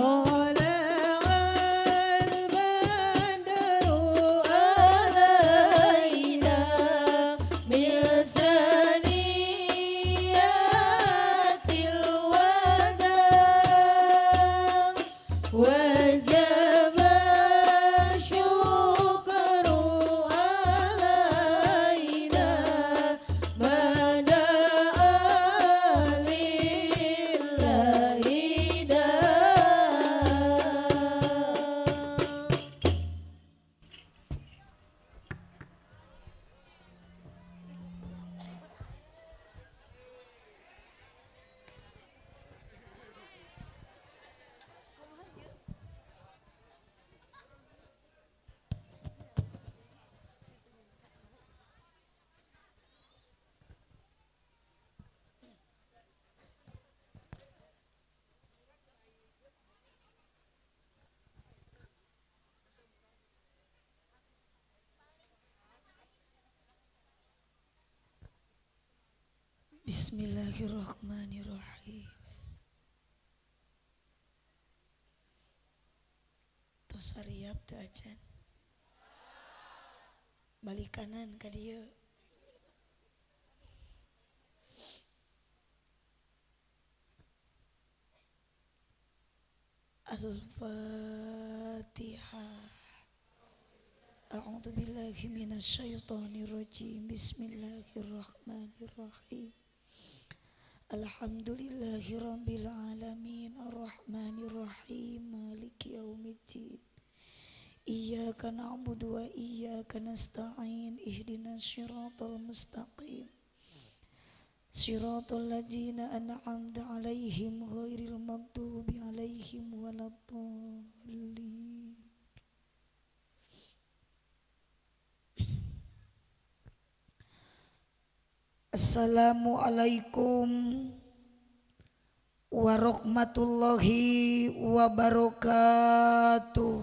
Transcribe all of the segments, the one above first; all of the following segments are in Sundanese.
طلع البدر علينا من ثنيات الوداع وجب الشكر علينا ما دعا لله داع. Bismillahirrahmanirrahim. Tos sariap teu acan. Balik kanan ka dieu. Al-Fatihah. A'udzu billahi minasyaitonir rajim. Bismillahirrahmanirrahim. Alhamdulillahi rabbil alamin arrahmanir rahim maliki yaumiddin. Iyyaka na'budu wa iyyaka nasta'in ihdinas siratal mustaqim. Siratal ladzina an'amta 'alaihim ghairil maghdubi 'alaihim waladdallin. Assalamualaikum warahmatullahi wabarakatuh.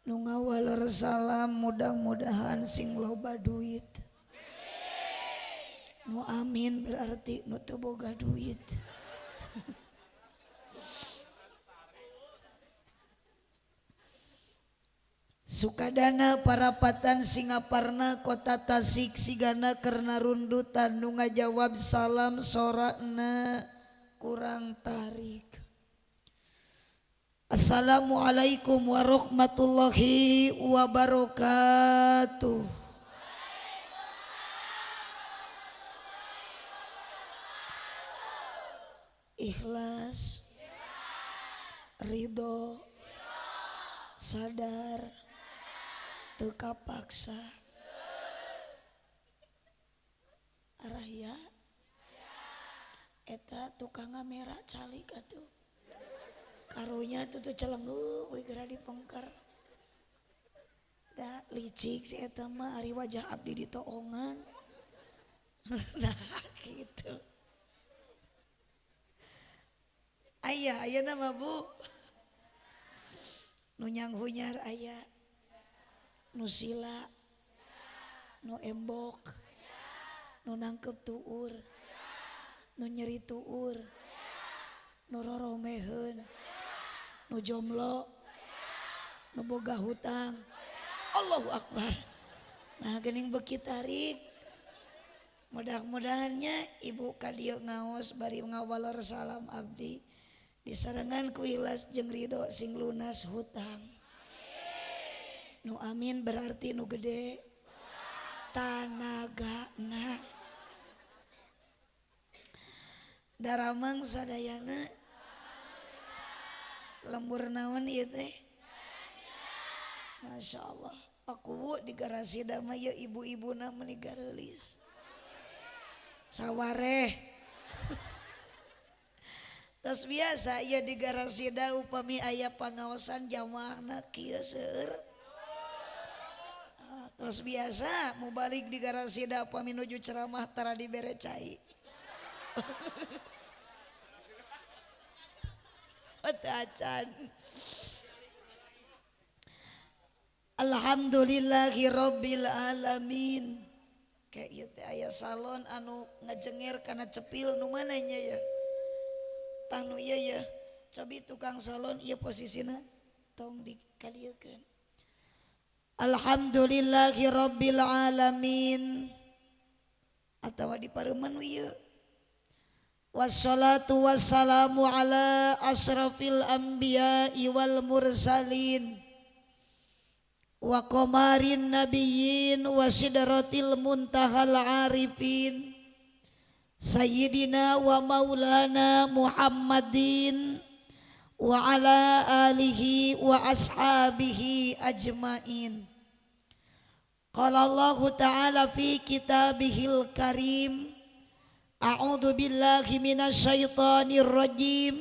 Nu ngawaler salam mudah-mudahan sing loba duit. Nu amin berarti nu teu boga duit. Sukadana parapatan Singaparna kota Tasik sigana karena rundutan nu ngajawab salam sorakna kurang tarik. Assalamualaikum warahmatullahi wabarakatuh. Ikhlas, ridho, sadar, teu kapaksa. Araya eta tukang ngamera calik atuh. Karunya tuh tuh celenggu we geura dipengker. Da licik si eta mah ari wajah abdi ditoongan. Nah gitu. Aya ayeuna mah Bu. Nu nyanghunyar aya. Nu sila, nu embok, nu nangkep tuur, nu nyeri tuur, nu roromeheun, nu jomlo, nu boga hutang. Allahu Akbar. Nah geuning beuki tarik. Mudah-mudahannya ibu ka dieu ngaos bari ngawaler salam abdi. Disarengan ku ikhlas jeung ridho sing lunas hutang. Nu amin berarti nu gede tanagana. Daramang sadayana lembur naon ieu teh? Masya Allah. Pakuwu di garasi mah ieu ibu-ibuna meuni gareulis. Sawareh. Tos biasa ieu di garasida upami aya pangaosan jamaahna kieu seueur. Terus biasa mau balik di garasida upami nuju ceramah tara dibere cai. Acan. Alhamdulillahi rabbil alamin. Kayak ieu teh aya salon anu ngejenger kana cepil nu mana nya ya. Tah nu ieu ya. Cobi tukang salon ieu posisina tong dikadieukeun. Alhamdulillahi rabbil alamin. Atawa di pareuman ieu. Wassalatu wassalamu ala asrafil anbiya'i wal mursalin. Wa qamarin nabiyyin wa sidratil muntahal arifin sayyidina wa maulana Muhammadin wa ala alihi wa ashabihi ajmain. Qala Allahu ta'ala fi kitabihil karim, a'udzu billahi minasyaitonir rajim,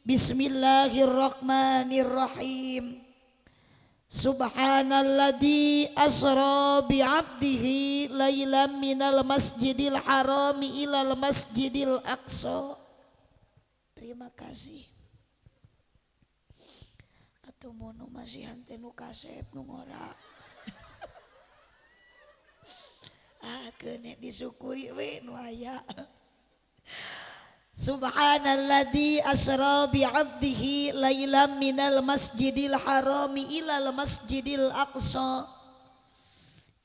bismillahirrahmanirrahim. Subhanalladzi asra bi'abdihi lailan minal masjidil harami ilal masjidil aqsa. Terima kasih. Atuh mono masihan teh nu kasep nu ngora. Ah keun disyukuri we nu aya. Subhanalladzi asra bi'abdihi lailan minal masjidil harami ilal masjidil aqsa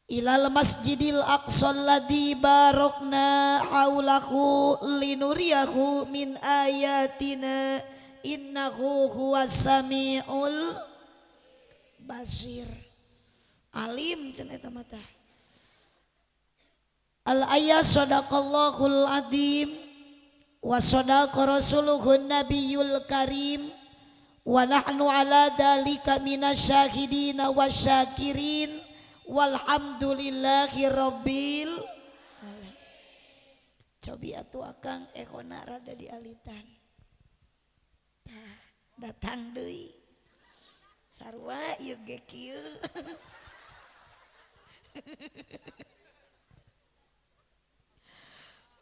ilal masjidil aqsa alladzi barakna haulahu linuriyahu min ayatina innahu huwas samiul basir. Alim cenah eta mah tah. Al ayat sadaqallahul azim. Wa sadaqa rasuluhun nabiyul karim wa nahnu ala dalika minasyahidina wasyakirin walhamdulillahi rabbil alamin. Cobi atuh akang ekona rada dialitan. Tah datang deui. Sarua ieu ge kieu.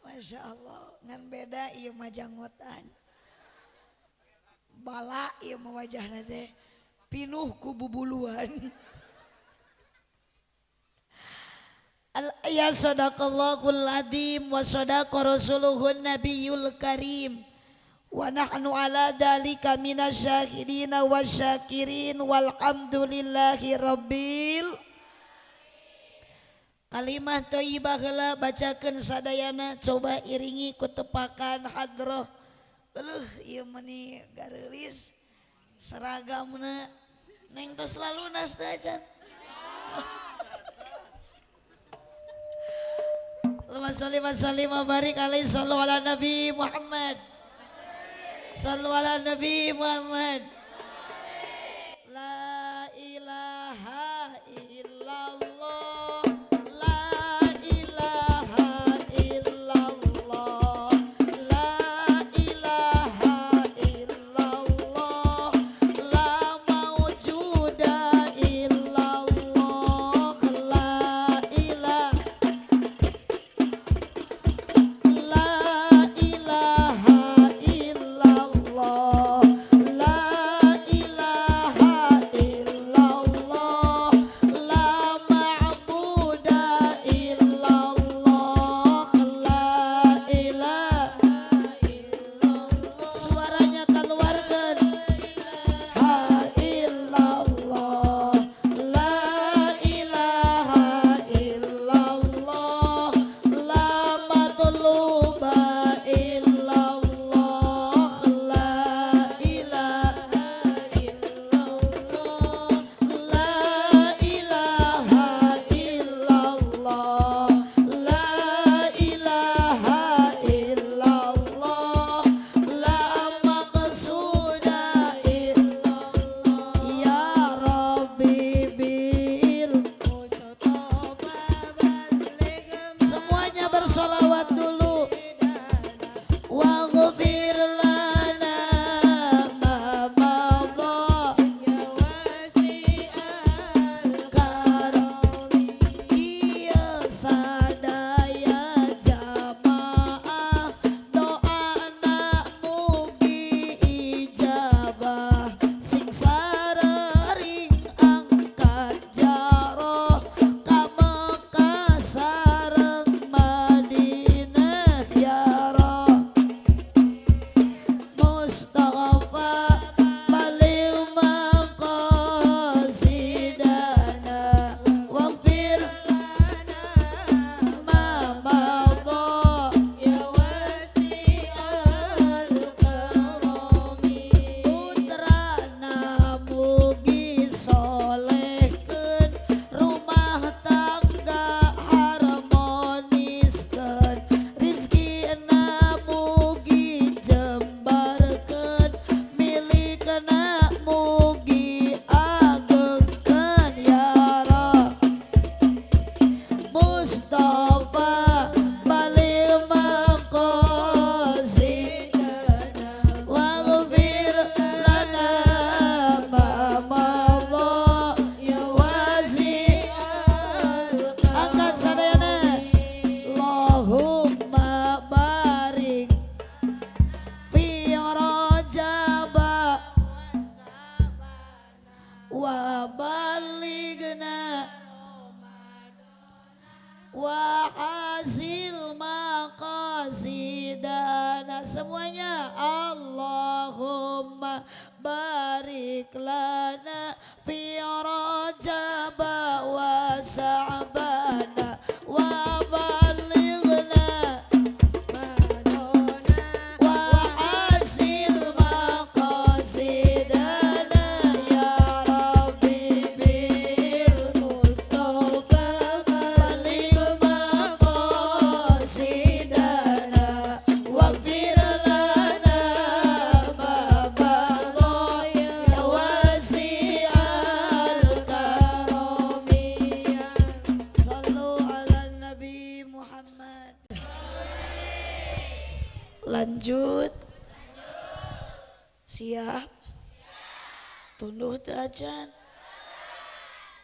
Masya Allah, ngan beda ieu mah janggotan. Bala ieu mah wajahna teh pinuh ku bubuluan. Al ya sadaqallahul azim wa sadaqa rasuluhun nabiyul karim wa nahnu ala dalika minasyahidina wasyakirin walhamdulillahi rabbil. Kalimah thayyibah heula bacakeun sadayana, coba iringi ku tepakan hadroh. Leuh ieu meni gareulis seragamna neng tos lalunas teh acan. Allahumma sholli wa sallim wa barik alaihi sallu ala nabi Muhammad. Sallu ala nabi Muhammad. La ilaha illallah. La ilaha illallah, la Semuanya Allahumma barik lana fi Rajab wa Sa'bana wa balighna wa hasil maqasidana ya Rabbi bil Mustafa baligh maqasidana waghfir lana ma madha ya wasi'al karami. Sallu ala Nabi Muhammad. Lanjut. Siap. Tunduh teu acan.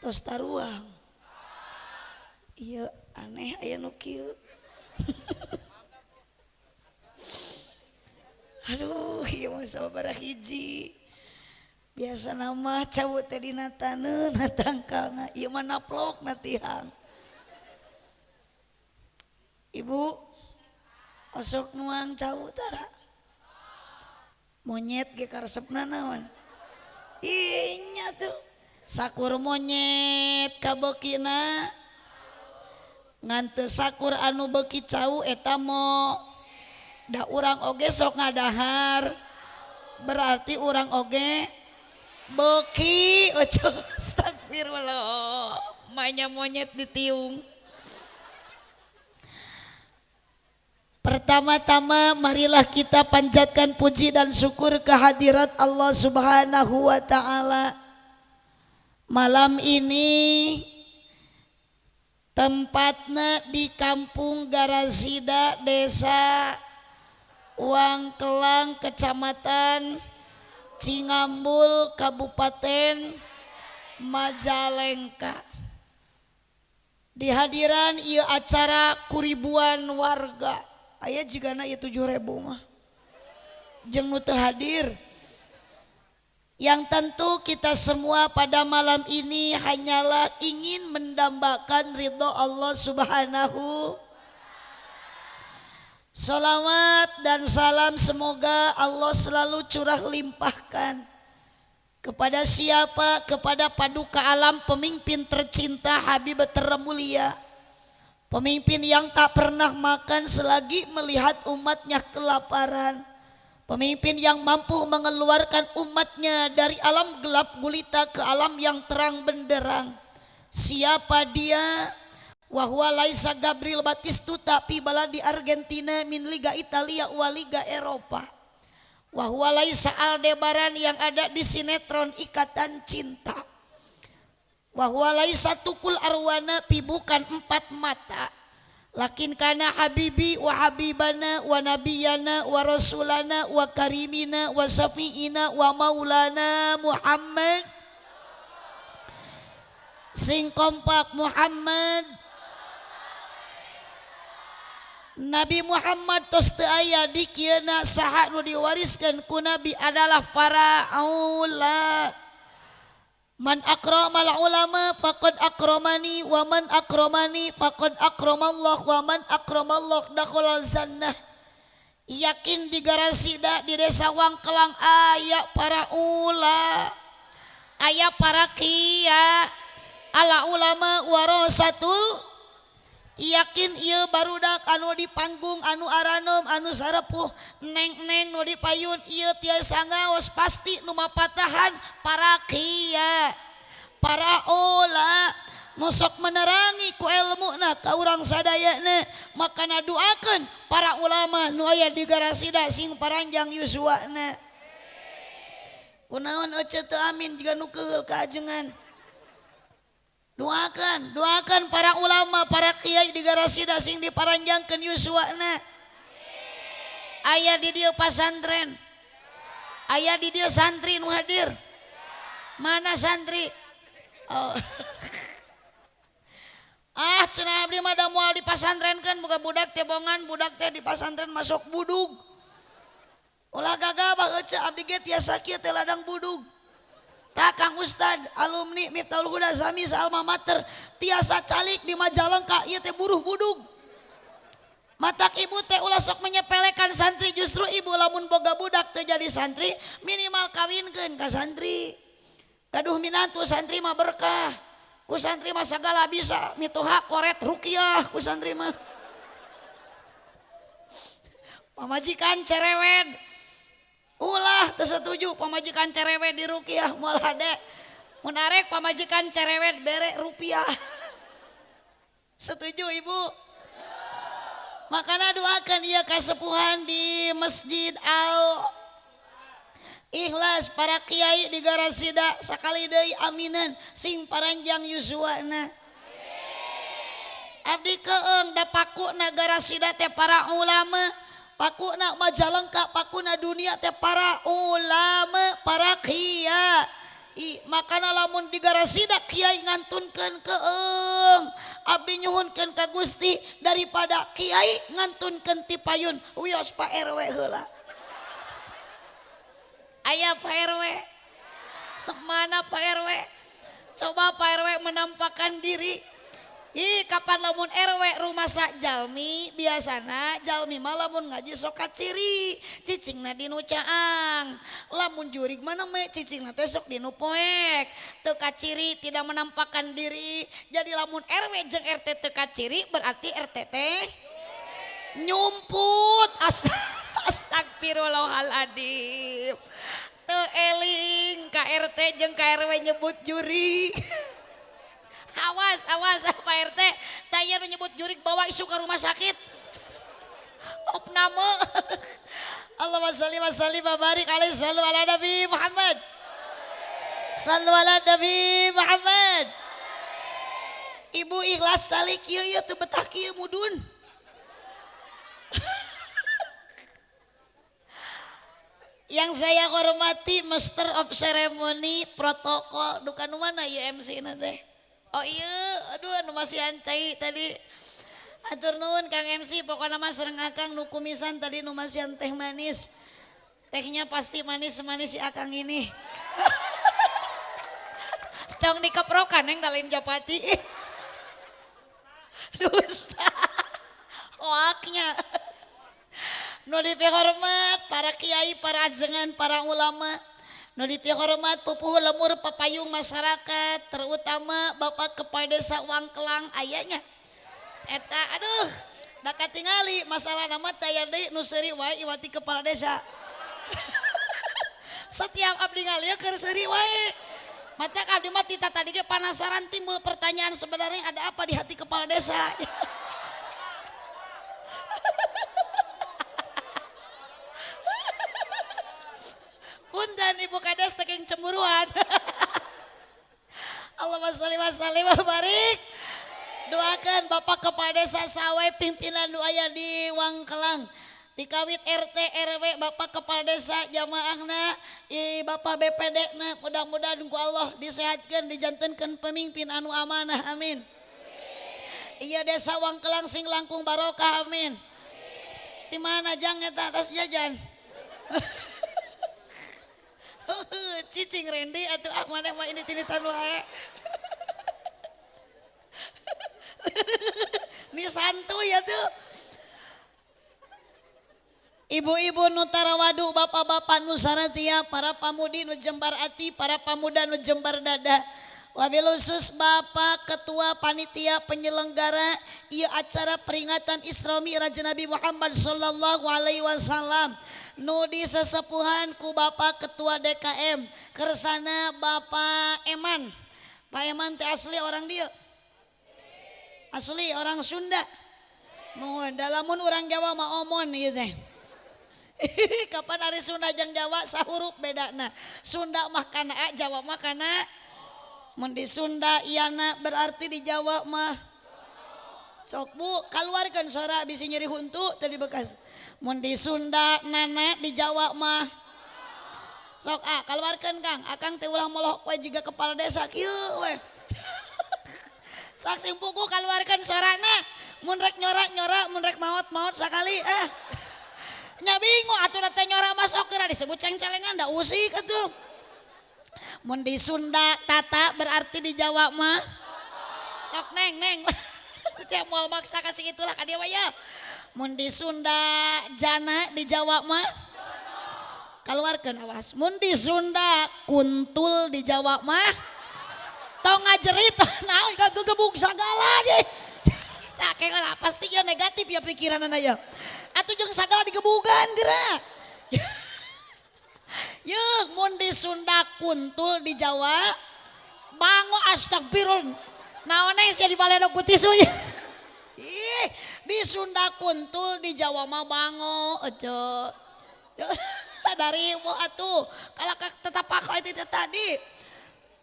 Tos taruang. Ieu aneh aya nu kieu. Aduh, ieu mah sababaraha hiji. Biasa nama cawut teh dina taneuh na tangkalna, ieu mah naplok na tihang. Ibu osok nuang cau tara. Monyet ge karesepna naon? Inya tuh sakur monyet kabeukina ngan teu sakur anu beuki cau eta mo. Da urang oge sok ngadahar. Berarti urang oge beuki. Ojo astagfirullah. Manya monyet ditiung. Pertama-tama marilah kita panjatkan puji dan syukur kehadirat Allah Subhanahu wa ta'ala. Malam ini tempatnya di Kampung Garasida, Desa Wangkelang, Kecamatan Cingambul, Kabupaten Majalengka. Di hadiran ieu acara kuribuan warga. Aya jigana ieu 7.000 mah. Jeung nu teu hadir. Yang tentu kita semua pada malam ini hanyalah ingin mendambakan ridho Allah Subhanahu. Salawat dan salam semoga Allah selalu curah limpahkan kepada siapa? Kepada paduka alam pemimpin tercinta Habib termulia. Pemimpin yang tak pernah makan selagi melihat umatnya kelaparan. Pemimpin yang mampu mengeluarkan umatnya dari alam gelap gulita ke alam yang terang benderang. Siapa dia? Wahwa laisa Gabriel Batistuta pi bala di Argentina min Liga Italia wa Liga Eropa. Wahwa laisa Aldebaran yang ada di sinetron Ikatan Cinta. Wahwa laisa tukul arwana pi bukan empat mata. Lakin kana habibi wa habibana wa nabiyana wa rasulana wa karimina wa syafi'ina wa maulana Muhammad. Sing kompak Muhammad. Nabi Muhammad tos teu aya di kieuna saha nu diwariskeun ku Nabi adalah para aula. Man akramal ulama faqad akramani wa man akramani faqad akramallah wa man akramallah dakhalal jannah. Yakin di Garasida di Desa Wangkelang aya para ula, aya para kia, ala ulama warasatul. Yakin ieu barudak anu di panggung anu aranom anu sarepuh neng-neng nu di payun ieu tiasa ngaos pasti nu mapatahan para kia, para ola nu sok menerangi ku elmuna ka urang sadayana. Makana doakeun para ulama nu aya di Garasida sing paranjang yuswana. Kunaon ece teu amin jiga nu keul ka ajengan. Doakan, doakan para ulama, para kiai di Garasida sing diparanjangkeun yuswana. Aya di dieu pasantren. Aya di dieu santri nu hadir. Mana santri? Oh. Ah, cenah abdi mah da moal dipasantrenkeun boga budak teh bongan, budak teh di pasantren masuk budug. Ulah gagabah ece abdi ge tiasa kieu teh ladang budug. Tah Kang Ustad alumni Miftahul Huda sami alma mater tiasa calik di Majalengka ieu teh buruh budug. Matak ibu teh ulah sok menyepelekan santri, justru ibu lamun boga budak teu jadi santri minimal kawinkeun ka santri. Gaduh minantu santri mah berkah. Ku santri mah sagala bisa, mitoha koret rukiah ku santri mah. Pamajikan cerewet. Ulah teu setuju pamajikan cerewet di rukiah moal hade. Mun arek pamajikan cerewet bere rupiah. Setuju ibu? Makana doakan ia kasepuhan di Masjid Al Ikhlas para kiai di Garasida sakali deui aminan sing paranjang yuswana. Abdi keeng da pakuna Garasida teh para ulama, pakuna Majalengka, pakuna dunia teh para ulama, para kiai. Makana lamun di Garasida kiai ngantunkeun keeng. Abdi nyuhunkeun ka Gusti daripada kiai ngantunkeun ti payun wios Pak RW heula. Aya Pak RW? Mana Pak RW? Coba Pak RW menampakkan diri. Ih, kapan lamun RW rumah sak jalmi biasana jalmi mah lamun ngaji sok kaciri cicingna di nu caang. Lamun jurig mana me cicingna teh sok di nu poek. Teu kaciri tidak menampakkan diri. Jadi lamun RW jeung RT teu kaciri berarti RT teh nyumput. Astagfirullahaladzim. Teu eling ka RT jeung ka RW nyebut jurig. Awas, awas Pak RT, taya nu nyebut jurig bawa isu ke rumah sakit. Opname. Allahumma sholli wa sallim wa barik alaihi sallu ala Nabi Muhammad. Sallu ala Nabi Muhammad. Ibu ikhlas calik ieu ieu teu betah kieu mudun. Yang saya hormati Master of Ceremony protokol duka nu mana ieu MC na teh? Oh iya, aduh anu masihan cai tadi. Atur nuhun Kang MC, pokoknya mah sareng akang nu kumisan tadi nu masihan teh manis. Tehnya pasti manis-manis si akang ini. Tong dikeprokan yang lain japati. Dusta. Oaknya. Nu dipihormat para kiai, para ajengan, para ulama. Nu dipihormat pupuhu lemur papayung masyarakat, terutama Bapak Kepala Desa Wangkelang ayanya. Eta aduh, da katingali masalah nama taya deui nu seuri wae iwati kepala desa. Setiap abdi ngalieu keur seuri wae. Mata abdi mah tita tadi ge panasaran timbul pertanyaan sebenarnya ada apa di hati kepala desa. Punten Ibu Kades teking cemburuan. Allahumma sholli wa sallim wa barik. Doakan Bapak Kepala Desa Sawe pimpinan doaya di Wangkelang. Dikawit RT RW Bapak Kepala Desa jamaahna, Bapak BPD na, mudah-mudahan ku Allah disehatkeun dijantenkeun pemimpin anu amanah amin. Iya desa Wangkelang sing langkung barokah amin. Di mana jang eta atas jajan? Cicing Randy atuh ah maneh mah ini tinitan wae. Ini santuy ya tuh. Ibu-ibu nu tarawadu, bapak-bapak nu saratia, para pamudi nu jembar ati, para pamuda nu jembar dada. Wabil khusus Bapak Ketua Panitia Penyelenggara ieu acara peringatan Isra Mi'raj Nabi Muhammad sallallahu alaihi wasallam. Nu disesepuhan ku Bapak Ketua DKM kersana Bapak Eman. Pak Eman teh asli orang dieu. Asli orang Sunda. Mohon dalamun orang Jawa mah omon ieu teh. Kapan ari Sunda jeung Jawa sahurup bedana. Sunda mah kana A, Jawa mah kana. Mun di Sunda iana berarti di Jawa mah sok bu kaluarkeun sora bisi nyeri huntu tadi bekas. Mun di Sunda nana di Jawa mah sok ah kaluarkeun Kang, akang teh ulah molohok we jiga kepala desa kieu we. Sok sing puguh kaluarkeun sorana, mun rek nyorak-nyorak, mun rek maot-maot sakali ah. Nya bingung atuh teh nyorak mah sok geura disebut ceng-celengan da usik atuh. Mun di Sunda tata berarti di Jawa mah sok neng neng. Saya moal maksa kasih itulah ka dia we ya. Mun di Sunda jana, di Jawa mah keluarkan, awas. Mun di Sunda kuntul, di Jawa mah tong ngajerit naon kagegebug sagala deh. Tak kayak lah pasti ya negatif ya pikiran ya. Atuh jeung sagala digebugan gerak. Yuk, mun di Sunda kuntul, di Jawa bango. Astagfirullah, naon sih di baledog ku tisu? Ih, di Sunda kuntul, di Jawa mah bango. Ece dari mau atuh kalau tetap pakai itu tadi.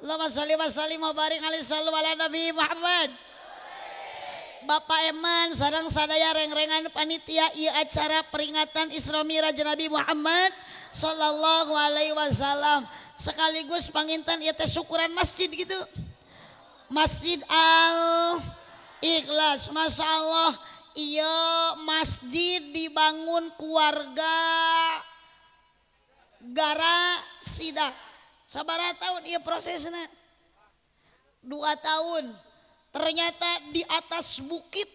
Allahumma sholli wa sallim wa barik alaihi sallu ala Nabi Muhammad. Bapak Eman sareng sadaya rengrengan panitia ieu acara peringatan Isra Mi'raj Nabi Muhammad sallallahu alaihi wasallam, sekaligus panginten ieu teh syukuran masjid gitu, Masjid Al Ikhlas. Masya Allah, iya, masjid dibangun keluarga Gara Sida. Sabaraha tahun iya prosesnya? 2 tahun. Ternyata di atas bukit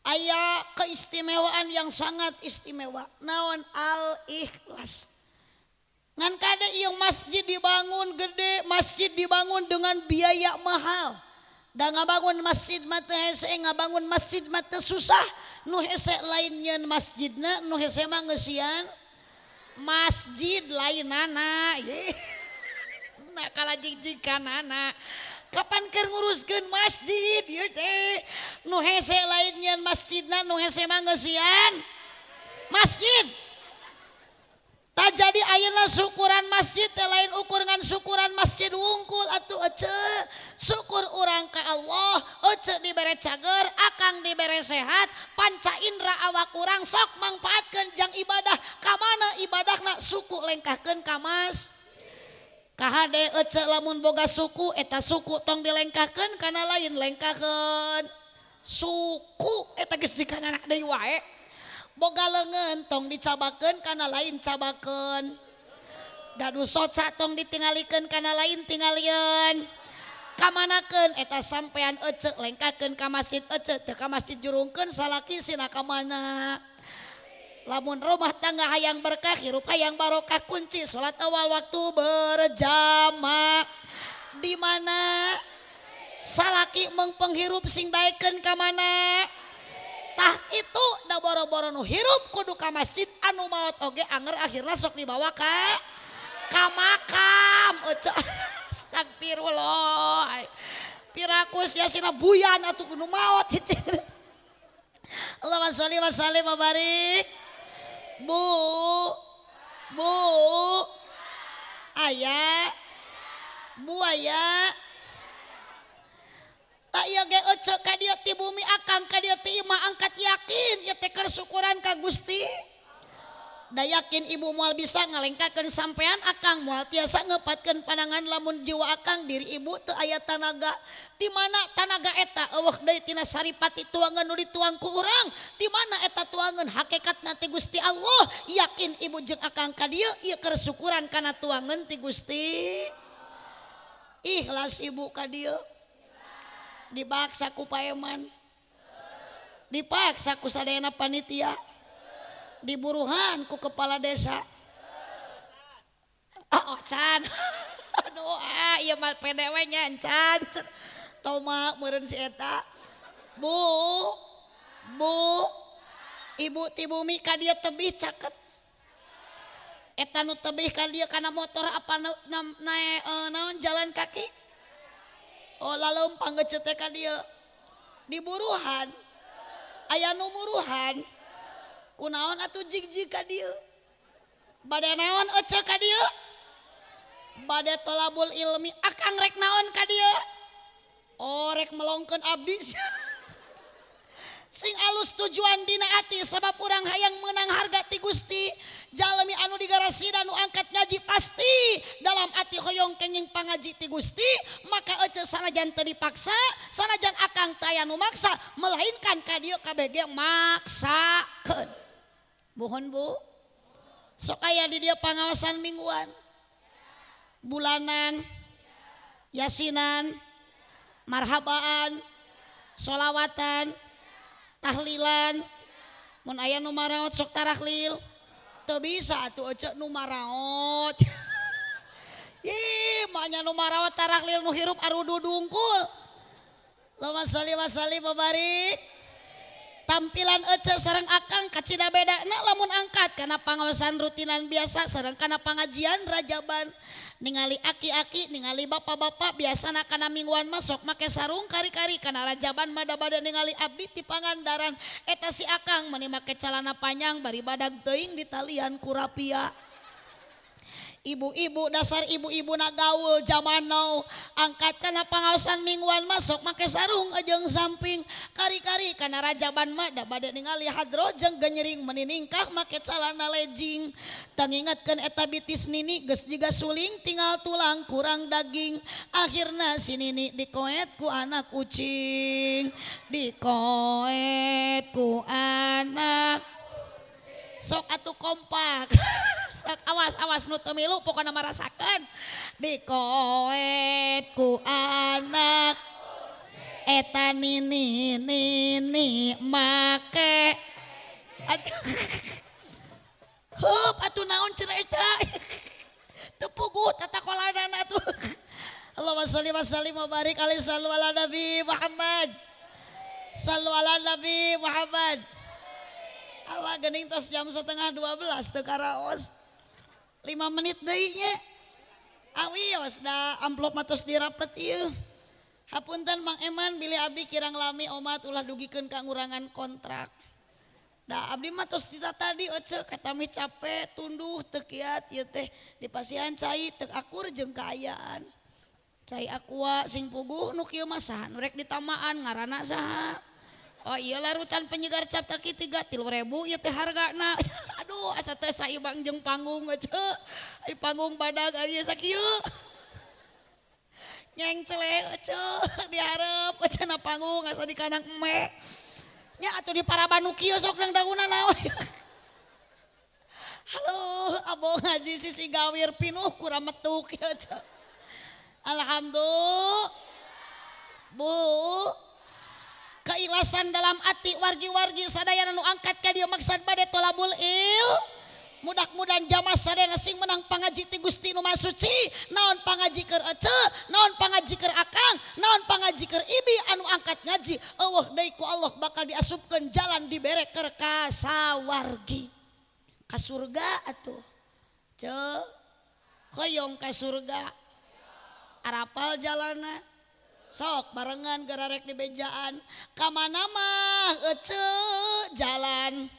aya keistimewaan yang sangat istimewa. Naon? Al Ikhlas. Ngan kade yang masjid dibangun gede, masjid dibangun dengan biaya mahal. Dan ngabangun masjid mah teu hese, ngabangun masjid mah teu susah. Nu hese lain nyeun masjidna, nu hese mah ngeusian masjid lainana. Nah, kala jig-jigkanana. Kapan keur nguruskeun masjid ieu teh? Nu hese lain nyeun masjidna, nu hese mah ngeusian masjid. Tak jadi ayeuna syukuran masjid teh lain ukur ngan syukuran masjid wungkul atuh, ece. Syukur urang ka Allah, ece dibere cager, akang dibere sehat, panca indra awak urang sok mangpaatkeun jang ibadah. Ka mana ibadahna? Suku lengkahkeun ka mas. Kahade ece lamun boga suku, eta suku tong dilengkahkeun kana lain, lengkahkeun. Suku eta geus jikana deui wae. Boga leungeun tong dicabakeun kana lain, cabakeun. Gaduh soca tong ditinggalikeun kana lain, tingalieun. Kamanakeun eta sampean, ece? Lengkahkeun ka masjid, ece. Teu ka masjid, jurungkeun salaki sina ka mana. Lamun rumah tangga hayang berkah, hirup hayang barokah, kunci salat awal waktu berjamaah. Di mana salaki mengpenghirup sing daekeun ka mana? Tah itu da boro-boro nu hirup kudu ka masjid, anu maot oge anger akhirna sok dibawa ka makam, ece. Astagfirullah, piraku sia sina buyan atuh nu maot cicing. Allahumma sholli wa sallim wa barik. Bu, bu, aya, buaya. Tak iya ge ece ka dieu ti bumi, akang ka dieu ti imah, angkat yakin ieu teh keur syukuran ka Gusti. Da yakin ibu moal bisa ngalengkakeun sampean, akang moal tiasa ngepatkeun pandangan lamun jiwa akang, diri ibu teu aya tanaga. Ti mana tanaga eta? Eueuh deui tina saripati tuangan nu dituang ku urang. Ti mana eta tuangan? Hakikatna ti Gusti Allah. Yakin ibu jeung akang ka dieu ieu keur syukuran kana tuangan ti Gusti. Ikhlas ibu ka dieu? Dipaksa ku paeman, dipaksa ku sadayana panitia, diburuhan ku kepala desa? Oh, can. Aduh, ah, ieu mah PDW nya can. Toma meureun si eta. Bu, bu, ibu ti bumi ka dieu tebih caket. Eta nu tebih ka dieu kana motor apa nae naon, jalan kaki? Oh, laleumpang geus teh ka dieu. Diburuhan. Aya nu muruhan. Kunaon atuh jig-jig ka dieu? Bade naon ece ka dieu? Bade tolabul ilmi. Akang rek naon ka dieu? Oh, rek melongkeun abdi. Sing alus tujuan dina ati, sebab urang hayang menang harga ti Gusti. Jalmi anu digarasida nu angkat ngaji pasti dalam ati hoyong kenging pangaji ti Gusti. Maka ece sanajan teu dipaksa, sanajan akang taya nu maksa, melainkan ka dieu KBG maksakeun. Mohon, Bu, sok aya di dieu pangaosan mingguan, bulanan, yasinan, marhabaan, solawatan, tahlilan. Mun aya nu maraot sok tarahlil. Teu bisa atuh ece nu maraot. Ih, manya nu maraot tarahlil nu hirup arudu dungkul. Allahumma sholli wa sallim wa barik. Tampilan ece sareng akang kacida bedana lamun angkat kana pangaosan rutinan biasa sareng kana pangajian rajaban. Ningali aki-aki, ningali bapak-bapak biasana kana mingguan mah sok make sarung kari-kari kana rajaban mah da bade ningali abdi ti Pangandaran. Eta si akang meni make calana panjang bari badag teuing di talian ku rapia. Ibu-ibu dasar ibu-ibu na gaul zaman now angkat kana pangaosan mingguan mah sok make sarung jeung samping kari-kari kana rajaban mah da bade ningali hadro jeung genyering meni ningkah make calana legging. Tangingatkeun eta bitis nini geus jiga suling tinggal tulang kurang daging. Akhirna si nini dikoet ku anak kucing, dikoet ku anak. Sok atuh kompak. Sok awas awas nu teu milu pokona marasakeun. Dikoet ku anak eta nini nini make. Aduh. Hup atuh naon cenah eta. Teu puguh tata kolanana atuh. Allahumma sholli wa sallim wa barik alaihi sallu ala Nabi Muhammad. Sallu ala Nabi Muhammad. Allah gening tos jam 11:30 teu karaos. 5 menit deui nya. Awios da amplop mah tos dirapet ieu. Hapunten Mang Eman bilih abdi kirang lami omat ulah dugikeun ka ngurangan kontrak. Da abdi mah tos tita tadi ece katami capek tunduh teu kiat ieu teh dipasihan cai teu akur jeung kaayaan. Cai aqua sing puguh nu kieu mah saha nu rek ditamaan ngaranna saha. Oh iya larutan penyegar cap taki 3.000 ieu teh hargana. Aduh asa teh saibang jeung panggung ece. Ai panggung badag ari sakieu. Nyengcele ece dihareup ece na panggung asa di kandang eme. Nya atuh di paraban nu kieu sok nang daunna naon. Halo abong haji sisi gawir pinuh kurang metuk ieu ece. Alhamdulillah. Bu, keikhlasan dalam hati wargi-wargi sadayana nu angkat ka dieu maksad bade tolabul il. Mudah-mudahan jamaah sadayana sing menang pangaji ti Gusti nu Maha Suci, naon pangaji keur ece, naon pangaji keur akang, naon pangaji keur ibi anu angkat ngaji, eueuh deui ku Allah bakal diasupkeun jalan dibere keur ka sawargi. Ka surga atuh. Ceu, hoyong ka surga. Arapal jalana. Sok barengan gerarek di bejaan. Kamana mah ece jalan.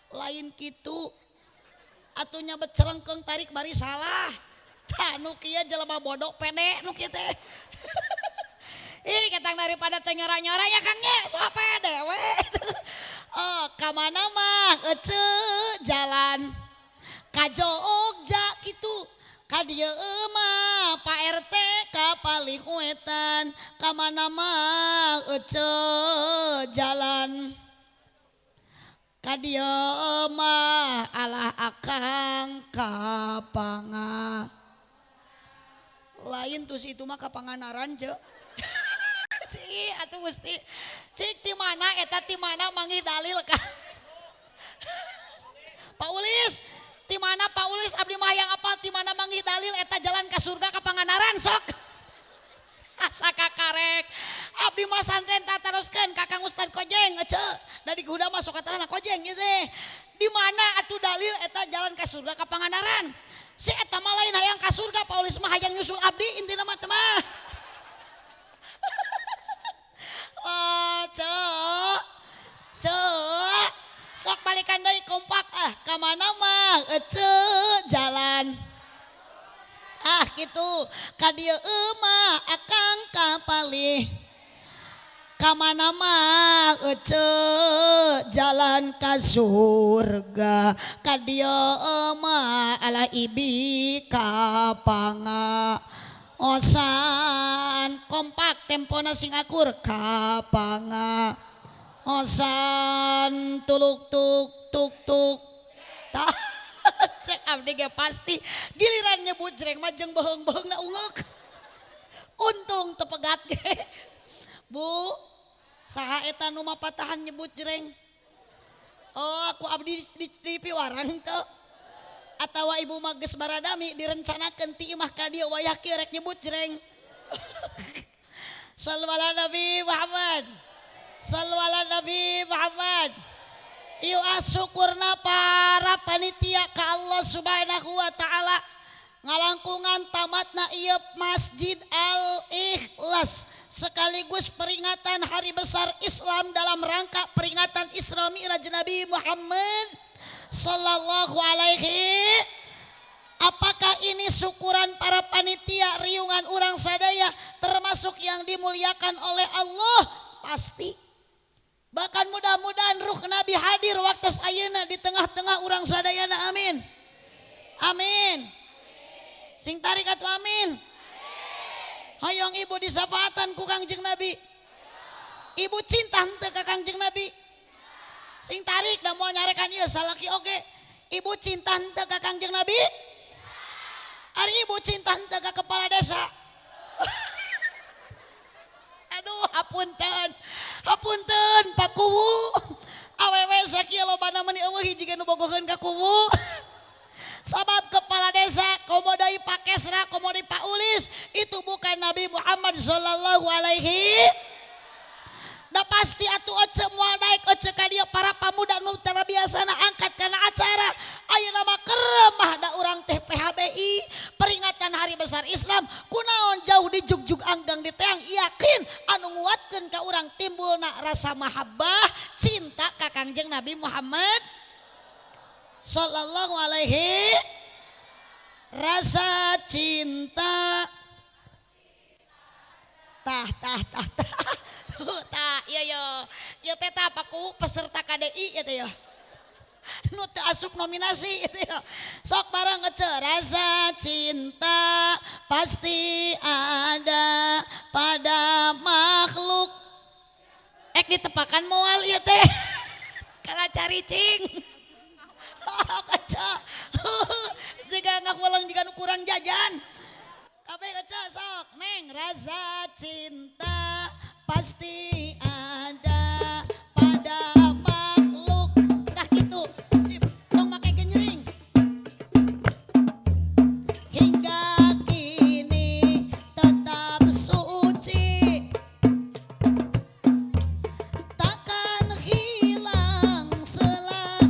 Lain kitu. Atuh nyabet celengkeung tarik bari salah. Tah nu kieu jelema bodoh pede nu kieu teh. Ih ketang daripada teh nyora-nyora ya Kang nya, sok pede we. Oh, kamana mah ece jalan. Ka Jogja kitu. Ka dieu mah Pak RT ka palih wetan, ka mana mah ece jalan. Ka dieu mah alah akang ka panga. Lain tus itu mah ka Panganaran je. Cik atuh Gusti. Cik ti mana eta ti mana manggih dalil ka. Pak Ulis, ti mana Pak Ulis abdi mah hayang apal ti mana manggih dalil eta jalan ka surga ka Pangandaran sok. Asa kakarek. Abdi mah santren tataroskeun ka Kang Ustad Kojeng ece. Da di kuda mah sok katarana Kojeng ieu teh. Di mana atuh dalil eta jalan ka surga ka Pangandaran? Si eta mah lain hayang ka surga Pak Ulis mah hayang nyusul abdi intina mah teh mah. Oh, cek. Cek. Sok balikan deui kompak ah ka mana mah ece jalan. Ah kitu ka dieu mah akang ka palih. Ka mana mah ece jalan ka surga. Ka dieu mah ala ibi ka panga. Osan kompak tempona sing akur ka panga. Osan tuluk tuk tuk tuk. Tah cek abdi ge pasti giliran nyebut jreng mah jeung boheung-boheungna ungeuk. Untung tepegat ge. Bu, Saha eta nu mapatahan nyebut jreng? Oh, aku abdi di piwarang teu. Atawa ibu mah geus baradami direncanakeun ti imah ka dieu wayah kieu rek nyebut jreng. Sallu ala Nabi Muhammad. Sallu ala Nabi Muhammad. Ieu syukurna para panitia ka Allah Subhanahu wa taala ngalangkungan tamatna ieu Masjid Al-Ikhlas sekaligus peringatan Hari Besar Islam dalam rangka peringatan Isra Mi'raj Nabi Muhammad sallallahu alaihi. Apakah ini syukuran para panitia riungan urang sadaya termasuk yang dimuliakan oleh Allah? Pasti. Bahkan mudah-mudahan ruh Nabi hadir waktu ayeuna di tengah-tengah urang sadayana, amin. Amin. Sing tarik atuh amin. Hoyong ibu disafaatan ku Kangjeng Nabi. Ibu cinta henteu ka Kangjeng Nabi. Sing tarik da moal nyarekan ieu salaki oge. Ibu cinta henteu ka Kangjeng Nabi? Ari ibu cinta henteu ka kepala desa? Aduh, hapunten. Hapunten Pak Kuwu. Awewe sakieu lobana meuni eueuh hiji ge nu bogoheun ka Kuwu. Sabab kepala desa komo deui Pak Kesra, komo deui Pak Ulis itu bukan Nabi Muhammad sallallahu alaihi. Da pasti atuh ece moal daek ece ka dieu para pamuda nu teu biasana angkat kana acara. Ayeuna mah keremah da urang teh PHBI peringatan Hari Besar Islam kunaon jauh di jugjug anggang di teang yakin anu nguatkeun ka urang timbulna rasa mahabbah cinta ka Kangjeng Nabi Muhammad sallallahu alaihi. Rasa cinta tah tah tah tah tah iya yo ieu teh tah paku peserta KDI ieu teh yo nu teu asup nominasi ieu teh yo. Sok bareng ngece rasa cinta pasti ada pada makhluk ek ditepakan moal ieu teh kala caricing kaca jika ngakulang jika nu kurang jajan kabeh kaca sok neng rasa cinta pasti ada pada makhluk dah gitu sip tong make genjering hingga kini tetap suci takkan hilang selang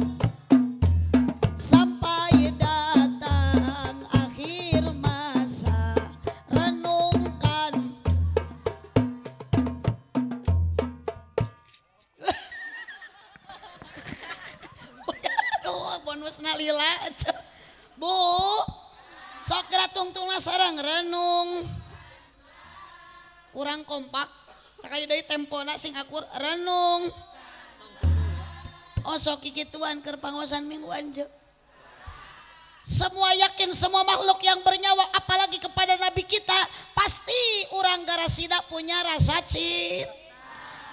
sampai datang akhir masa. Renungkan aduh bonusna lila. Bu sok geura tungtungna sareng renung kurang kompak sakali deui tempona sing akur renung. Oh sok kikituan keur pangaosan mingguan je. Semua yakin semua makhluk yang bernyawa apalagi kepada nabi kita pasti urang garasida punya rasa cinta.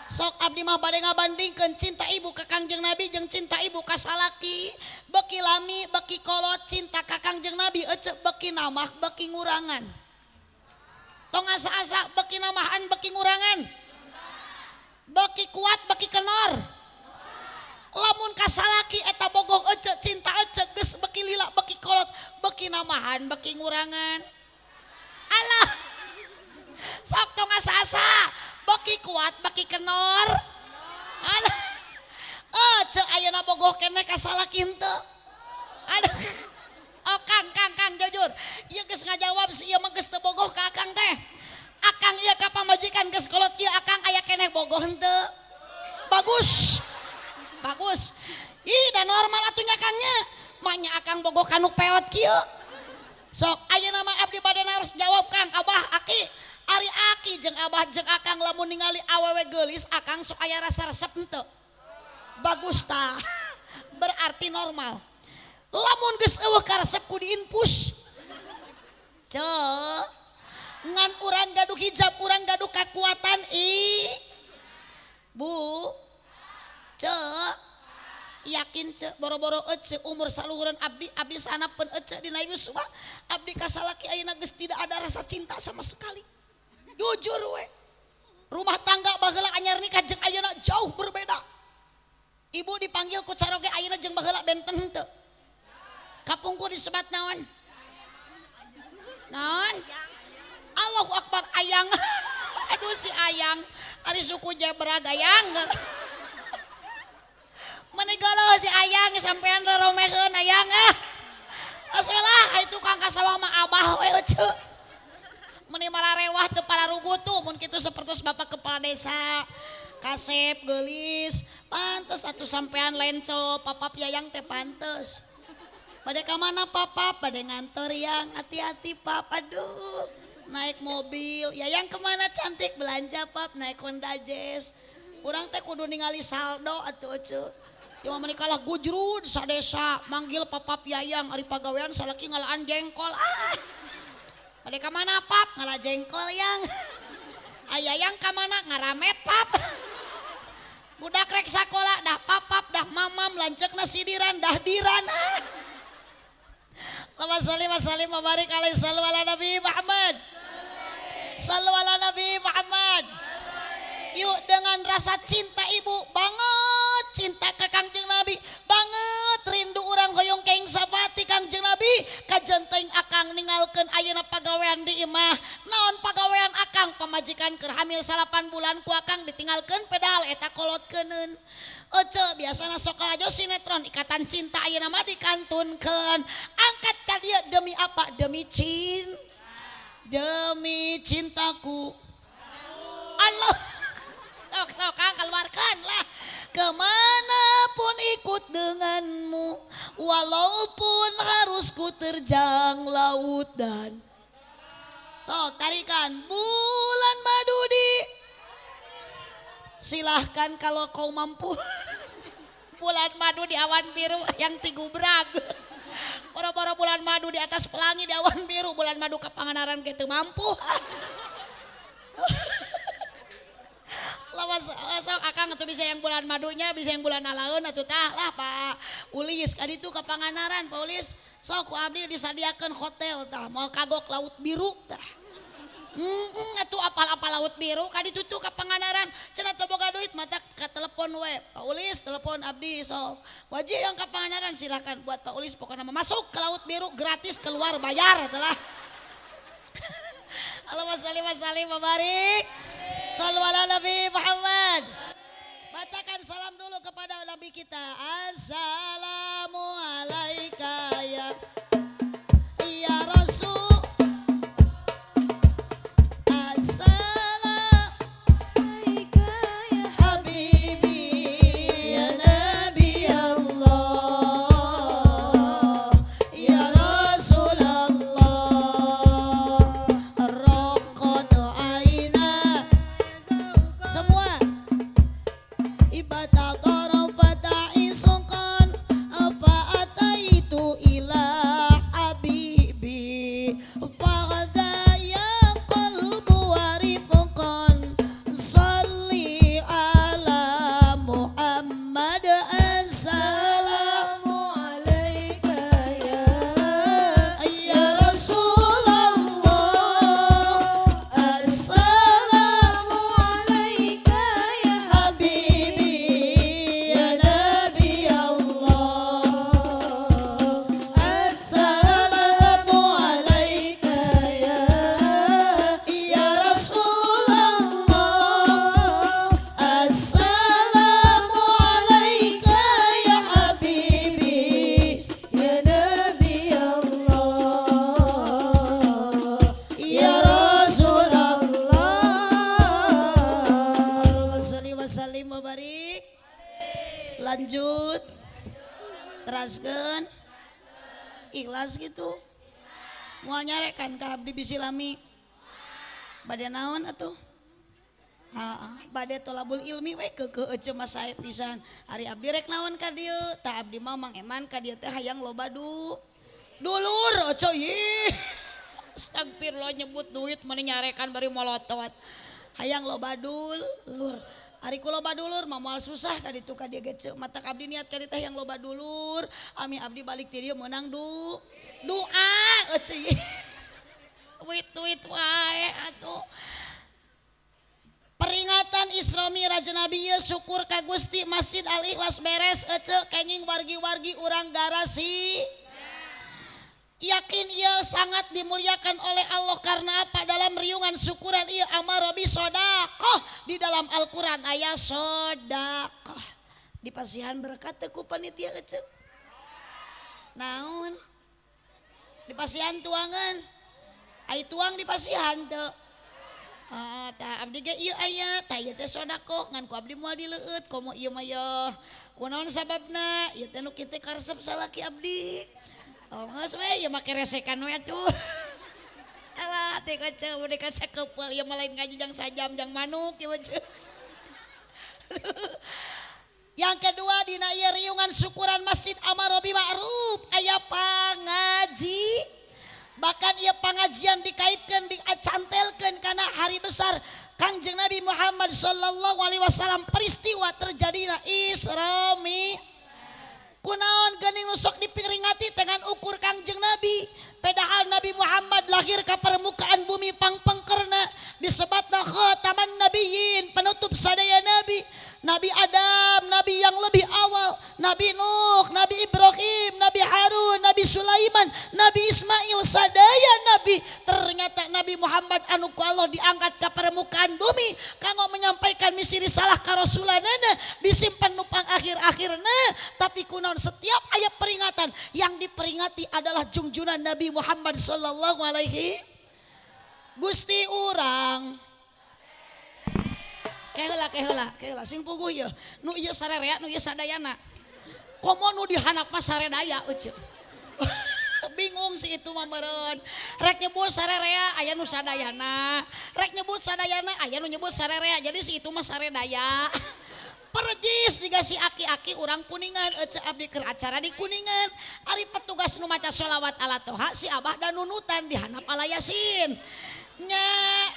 Sok abdi mah bade ngabandingkeun cinta ibu ka Kangjeng Nabi jeung cinta ibu ka salaki. Beki lami beki kolot cinta ka Kangjeng Nabi ece beki namah beki ngurangan. Tong asa-asa beki namahan beki ngurangan. Beki kuat beki kenor. Lamun ka salaki eta bogoh ece cinta ece geus beki lila beki kolot beki namahan beki ngurangan. Alah. Sok tong asa-asa beki kuat beki kenor. Alah. Ece ayeuna bogoh keneh ka salaki henteu. Aduh. Oh Kang Kang Kang jujur. Ieu geus ngajawab si ieu mah geus teu bogoh ka Akang teh. Akang ieu ka pamajikan geus kolot ieu Akang aya keneh bogoh henteu. Bagus. Bagus. Ih da normal atuh nya Kangnya. Manya Akang bogoh ka nu peot kieu. Sok ayeuna mah abdi bade harus jawab Kang Abah Aki. Ari Aki jeung Abah jeung Akang lamun ningali awewe geulis Akang sok aya rasa resep henteu. Bagus tah. Berarti normal. Lamun geus eueuh karesep ku diinfus. Ceu. Ngan urang gaduh hijab, urang gaduh kakuatan i. Bu. Ceu. Yakin ceu boro-boro ece umur saluhureun abdi, abdi sanapeun ece dina yuswa. Abdi ka salaki ayeuna geus tidak ada rasa cinta sama sekali. Jujur we. Rumah tangga baheula anyar nikah jeung ayeuna jauh berbeda. Ibu dipanggil ku caroge ayeuna jeung baheula benten henteu. Kapungkur disebat naon? Naon? Allahu Akbar ayang. Aduh si ayang, ari suku jebra gayang. Menigalo si ayang sampean roromeheun ayang ah. Asolah ai tukang ka sawah mah abah we euceu. Meni mararewah teu pararuguh tuh mun kitu sapertos bapak kepala desa. Kasep geulis, pantes atuh sampean lenco, papap yayang teh pantes. Bade ka mana papap, bade ngantor yang hati-hati pap, aduh. Naik mobil, yayang kemana cantik belanja pap, naik Honda Jazz. Urang teh kudu ningali saldo atuh euceu. Ieu mah meuni kalah gujrud sadesa manggil papap yayang ari pagawean salaki ngalaan jengkol. Ah. Bade ka mana pap, ngala jengkol yang. Ayayang ka mana ngaramet pap. Budak rek sakola dah papap dah mamam lanceukna sidiran dah diran. Ah. Allahumma sholli wa sallim wa barik alaihi sallu ala Nabi Muhammad. Sallu ala Nabi Muhammad. Yuk dengan rasa cinta ibu banget cinta ke Kangjeng Nabi banget rindu urang hoyong keng safati Kangjeng Nabi kajenteng akang ningalkeun ayeuna pagawean di imah naon pagawean akang pamajikan keur hamil 8 bulan ku akang ditinggalkeun pedal eta kolotkeun. Ece biasana sok aja sinetron ikatan cinta ayeuna mah dikantunkeun angkat ka dieu demi apa demi cinta demi cintaku Allah sok sok kang keluarkan lah kemana pun ikut denganmu walaupun harus ku terjang laut dan sok tarikan bulan madu di silahkan kalau kau mampu. Bulan madu di awan biru yang tigubrag. Boro-boro bulan madu di atas pelangi di awan biru bulan madu ke Pangandaran gitu mampu. Lawas sok akang atuh bisa yang bulan madunya bisa yang bulan alaeun atuh tah lah Pak Ulis kadi tu ke Pangandaran Pak Ulis sok ku abdi disadiakeun hotel tah moal kagok laut biru tah. Atuh apal-apal laut biru kadi tutu ka Pangandaran cenah teu boga duit mata ka telepon we Pak Ulis telepon abdi sok wajib yang ka Pangandaran silakan buat Pak Ulis pokoknya masuk ke laut biru gratis keluar bayar telah. Allahumma sholli wa sallim wa barik sallu ala Nabi Muhammad. Bacakan salam dulu kepada Nabi kita. Assalamu alaika ya Rasul. Assalamualaikum ya Habibi ya Nabi Allah ya Rasulullah. Raqat aina semua ibata tarafata isukan fa ataitu ila habibi fagada ya qalbu warifqan salli ala Muhammad. Assalamu alaika ya Rasulullah. Assalamu alaika ya habibi ya Nabi Allah. Assalamu alaika ya Rasulullah. Assalamu alaika ya habibi ya Nabi Allah ya Rasulullah. Allahumma sholli wa sallim wa barik. Lanjut teraskeun ikhlas gitu moal nyarekan ka abdi bisi lami bade naon atuh. Heeh, bade tolabul ilmi we keukeuh euceu mah sae pisan. Ari abdi rek naon ka dieu? Tah abdi mah Mang Eman ka dieu teh hayang loba dulur euceu ih. Astagfirullah nyebut duit meni nyarekan bari molotot. Hayang loba dulur. Ari ku loba dulur mah moal susah ka ditu ka dieu ge ceu. Matak abdi niat ka dieu teh hayang loba dulur. Ami abdi balik ti dieu meunang doa euceu ih. Duit-duit wae atuh. Peringatan Isra Mi'raj Nabi ieu syukur ka Gusti Masjid Al Ikhlas beres ece kenging wargi-wargi urang garasi. Yakin ia sangat dimuliakan oleh Allah karena apa? Dalam riungan syukuran ia amaro bi sodakoh, di dalam Al-Quran aya sodakoh. Dipasihan berkat teu ku panitia ece? Naon? Dipasihan tuangan? Ai tuang dipasihan teu? Ah, tah abdi ge ieu aya, tah ieu teh sodakoh ngan ku abdi moal dileueut komo ieu mah yeuh. Kunaon sababna? Ieu teh nu kitu karesep salaki abdi. Oh, geus we ieu make resekan we atuh. Alah teh kaca mun kan sakepeul ieu mah lain ngaji jang sajam jang manuk ieu mah. Yang kedua dina ieu riungan syukuran Masjid Amaro bi Ma'ruf aya pangaji. Bahkan ieu pangajian dikaitkeun dicantelkeun kana hari besar Kangjeng Nabi Muhammad sallallahu alaihi wasallam peristiwa terjadina Isra Mi'raj. Kunaon geuning nu sok diperingati dengan ukur Kangjeng Nabi, padahal Nabi Muhammad lahir ka permukaan bumi pangpengkerna disebatna khataman nabiyyin, penutup sadaya nabi. Nabi Adam, nabi yang lebih awal, Nabi Nuh, Nabi Ibrahim, Nabi Harun, Nabi Sulaiman, Nabi Ismail, sadaya nabi. Ternyata Nabi Muhammad anu ku Allah diangkat ke permukaan bumi kanggo menyampaikan misi risalah karasulanana, disimpan nupang akhir-akhirna. Tapi kunaon setiap ayat peringatan yang diperingati adalah jungjunan Nabi Muhammad sallallahu alaihi. Gusti urang keheula keheula keheula sing puguh ieu nu ieu sarerea nu ieu sadayana komo nu dihandap mah saredaya euceu. Bingung si itu mah meureun rek nyebut sarerea aya nu sadayana, rek nyebut sadayana aya nu nyebut sarerea, jadi si itu mah saredaya. Perjis jika si aki-aki urang Kuningan ece abdi keur acara di Kuningan ari petugas nu maca sholawat ala toha si abah dan nunutan dihandap ala yasin nya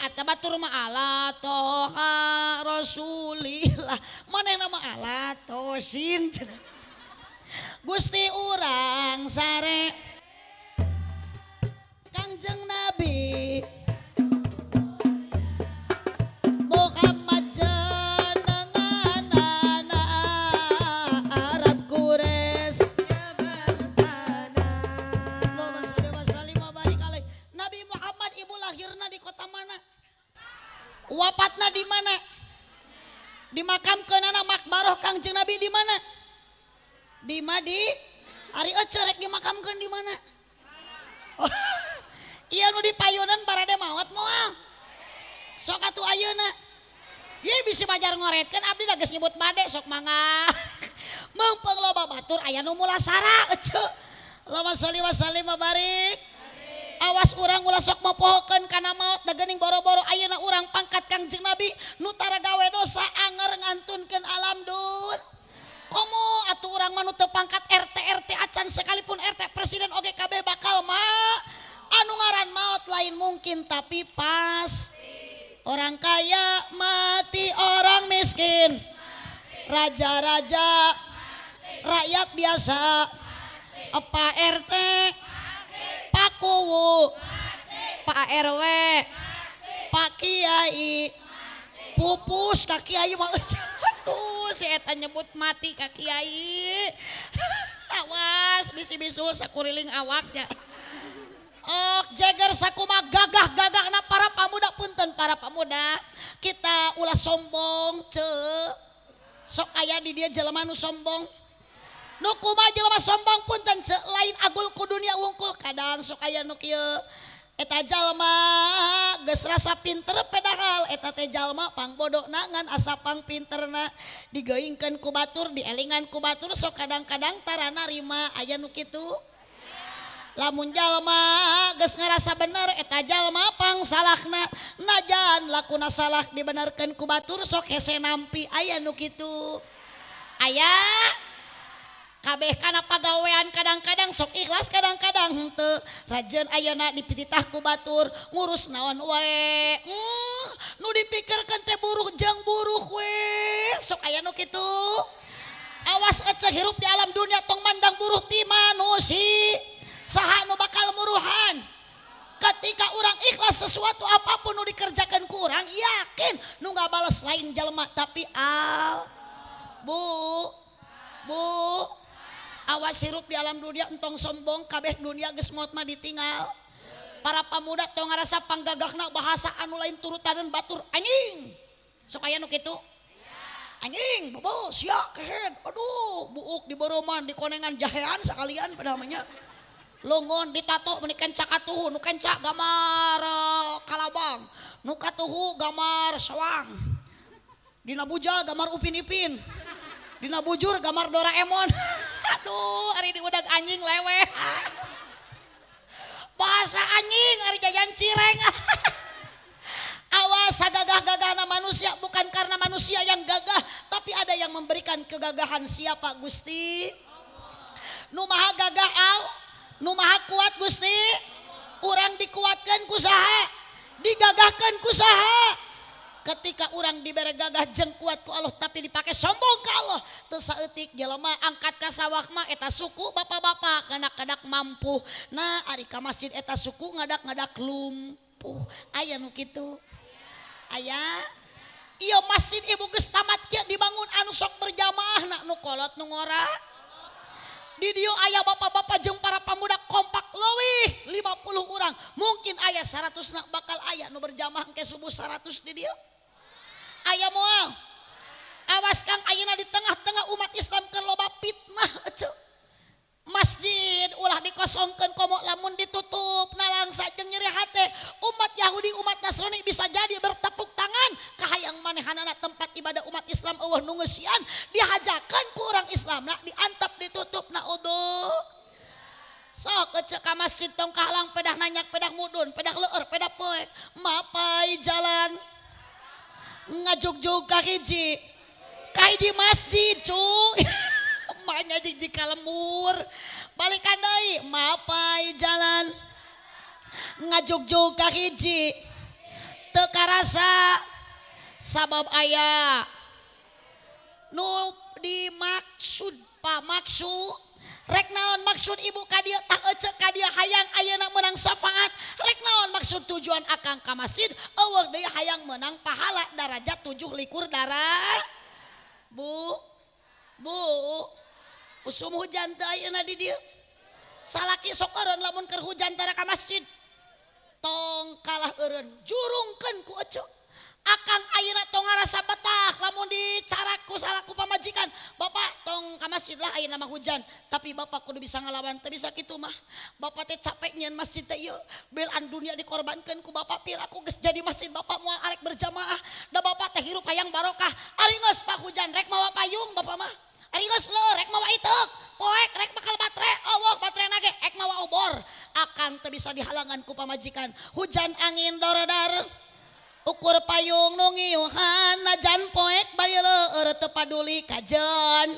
atau batur mah ala toha rasulillah manehna mah ala tosin. Gusti urang sare Kangjeng Nabi Muhammad jenenganana Arab Quraisy Allahumma sholli wa sallim wa barik alaih. Nabi Muhammad ibu lahirna di kota mana? Wafatna di mana? Dimakamkeunana makbaroh Kangjeng Nabi di mana? Di Madi. Ari ece rek dimakamkeun di mana? Oh, iya nu dipayunan barade maot moal. Sok atuh ayeuna. Ye bisi majar ngoretkeun abdi da geus nyebut bade sok mangga. Meungpeung loba batur aya nu mulasara ece. Allahumma sholli wa sallim wa barik. Awas urang ulah sok mopohokeun kana maot da geuning boro-boro ayeuna urang pangkat Kangjeng Nabi nu tara gawe dosa anger ngantunkeun alam dun. Komo atuh urang mah nu teu pangkat RT RT acan sekalipun RT presiden oge kabeh bakal mah anu ngaran maot lain mungkin tapi pas. Orang kaya mati, orang miskin, raja-raja, rakyat biasa, Pak RT, Pak Kuwu, Pak RW, Pak Kiai, pupus ka Kiai mah. Aduh, si eta nyebut mati ka Kiai. Awas bisi-bisu sakuriling awak ya. Ok jeger sakuma gagah-gagahna para pamuda, punten para pamuda, kita ulah sombong ce. Sok aya di dia jelema nu sombong. Nu kumaha jelema sombong punten ce, lain agul ku dunia wungkul, kadang sok aya nu kieu. Eta jalma geus rasa pinter padahal eta teh jalma pangbodona ngan asa pangpinterna, digeuingkeun ku batur, dielingan ku batur sok kadang-kadang tara narima aya nu kitu. Lamun jalma geus ngarasa bener eta jalma pangsalahna, najan lakuna salah dibenerkeun ku batur sok hese nampi aya nu kitu. Aya kabeh kana pagawean kadang-kadang sok ikhlas kadang-kadang henteu. Rajeun ayeuna dipititah ku batur ngurus naon wae. Nu dipikirkeun teh buruh jeung buruh we. Sok aya nu kitu. Awas ece hirup di alam dunia tong mandang buruh ti manusia. Saha nu bakal muruhan? Ketika orang ikhlas, sesuatu apapun nu dikerjakan ku urang, yakin nu ngabales lain jelema tapi al. Bu, Bu, awas hirup di alam dunia entong sombong, kabeh dunia geus maot mah ditinggal. Para pemuda tong ngarasa panggagahna bahasa anu lain turutaneun batur, anjing. Sok aya nu kitu? Anjing, bobol, sia kehed. Aduh, buuk di boroman, di konengan jahean sekalian pada namanya. Longon ditato meuni kenca katuhu, nu kenca gambar kalabang, nu katuhu gambar soang. Dina bujal gambar Upin Ipin. Dina bujur gambar Doraemon. Aduh, ari diudag anjing leweh. Bahasa anjing ari jajan cireng. Awas, gagah-gagahna manusia bukan karena manusia yang gagah, tapi ada yang memberikan kegagahan. Siapa, Gusti? Nu maha gagah al, nu maha kuat Gusti. Urang dikuatkan ku saha? Digagahkan ku saha? Ketika orang diberi gagah jeng kuat ku Allah tapi dipakai sombong ke Allah, teu saeutik jelema angkat ka sawah mah eta suku bapak-bapak ngadak-ngadak mampu. Nah, ari ka masjid eta suku ngadak-ngadak lumpuh. Aya nu kitu? Aya. Iya, masjid ibu geus tamat kieu dibangun, anu sok berjamaah nak nu kolot nu ngora. Di dieu aya bapak-bapak jeung para pemuda kompak leuwih 50 orang. Mungkin aya 100 nak bakal aya nu berjamaah engke subuh 100 di dieu. Aya moal? Awas Kang, ayeuna di tengah-tengah umat Islam keur loba fitnah ece. Masjid ulah dikosongkeun, komo lamun ditutup nalangsa jeung nyeri hate. Umat Yahudi, umat Nasrani bisa jadi bertepuk tangan kahayang manehanana tempat ibadah umat Islam euweuh nu ngeusian, dihajakeun ku urang Islam nak diantep ditutup na uduh. Sok ece ka masjid tong kahalang, pedah nanyak, pedah mudun, pedah leueur, pedah poek. Mapai jalan ngajugjug ka hiji masjid cu. Maknya jig ka lembur. Balikan deui, mapai jalan ngajugjug ka hiji teu karasa sabab aya nu dimaksud pamaksud. Rek naon maksud ibu ka dieu? Tah, ece ka dieu hayang ayeuna menang syafaat. Rek naon maksud tujuan akang ka masjid? Euweuh deui, hayang menang pahala darajat 7 likur darah. Bu, Bu, usum hujan teu ayeuna di dieu? Salaki sok eureun lamun keur hujan tara ka masjid. Tong kalah eureun, jurungkeun ku ece. Akang ayeuna tong ngarasa betah lamun dicarak ku salaku pamajikan. Bapak tong ka masjid lah, ayeuna mah hujan. Tapi bapak kudu bisa ngalawan, teu bisa kitu mah. Bapak teh capek nyieun masjid teh ieu. Belaan dunia dikorbankeun ku bapak, piraku geus jadi masjid bapak moal arek berjamaah. Da bapak teh hirup hayang barokah. Ari geus pak hujan rek mawa payung bapak mah. Ari geus leueur rek mawa iteuk. Poek rek bakal batre, Allah batre nage ek mawa obor. Akang teu bisa dihalangan ku pamajikan. Hujan angin dorodar ukur payung nu ngiuhan, najan poek bari leueur teu paduli, kajen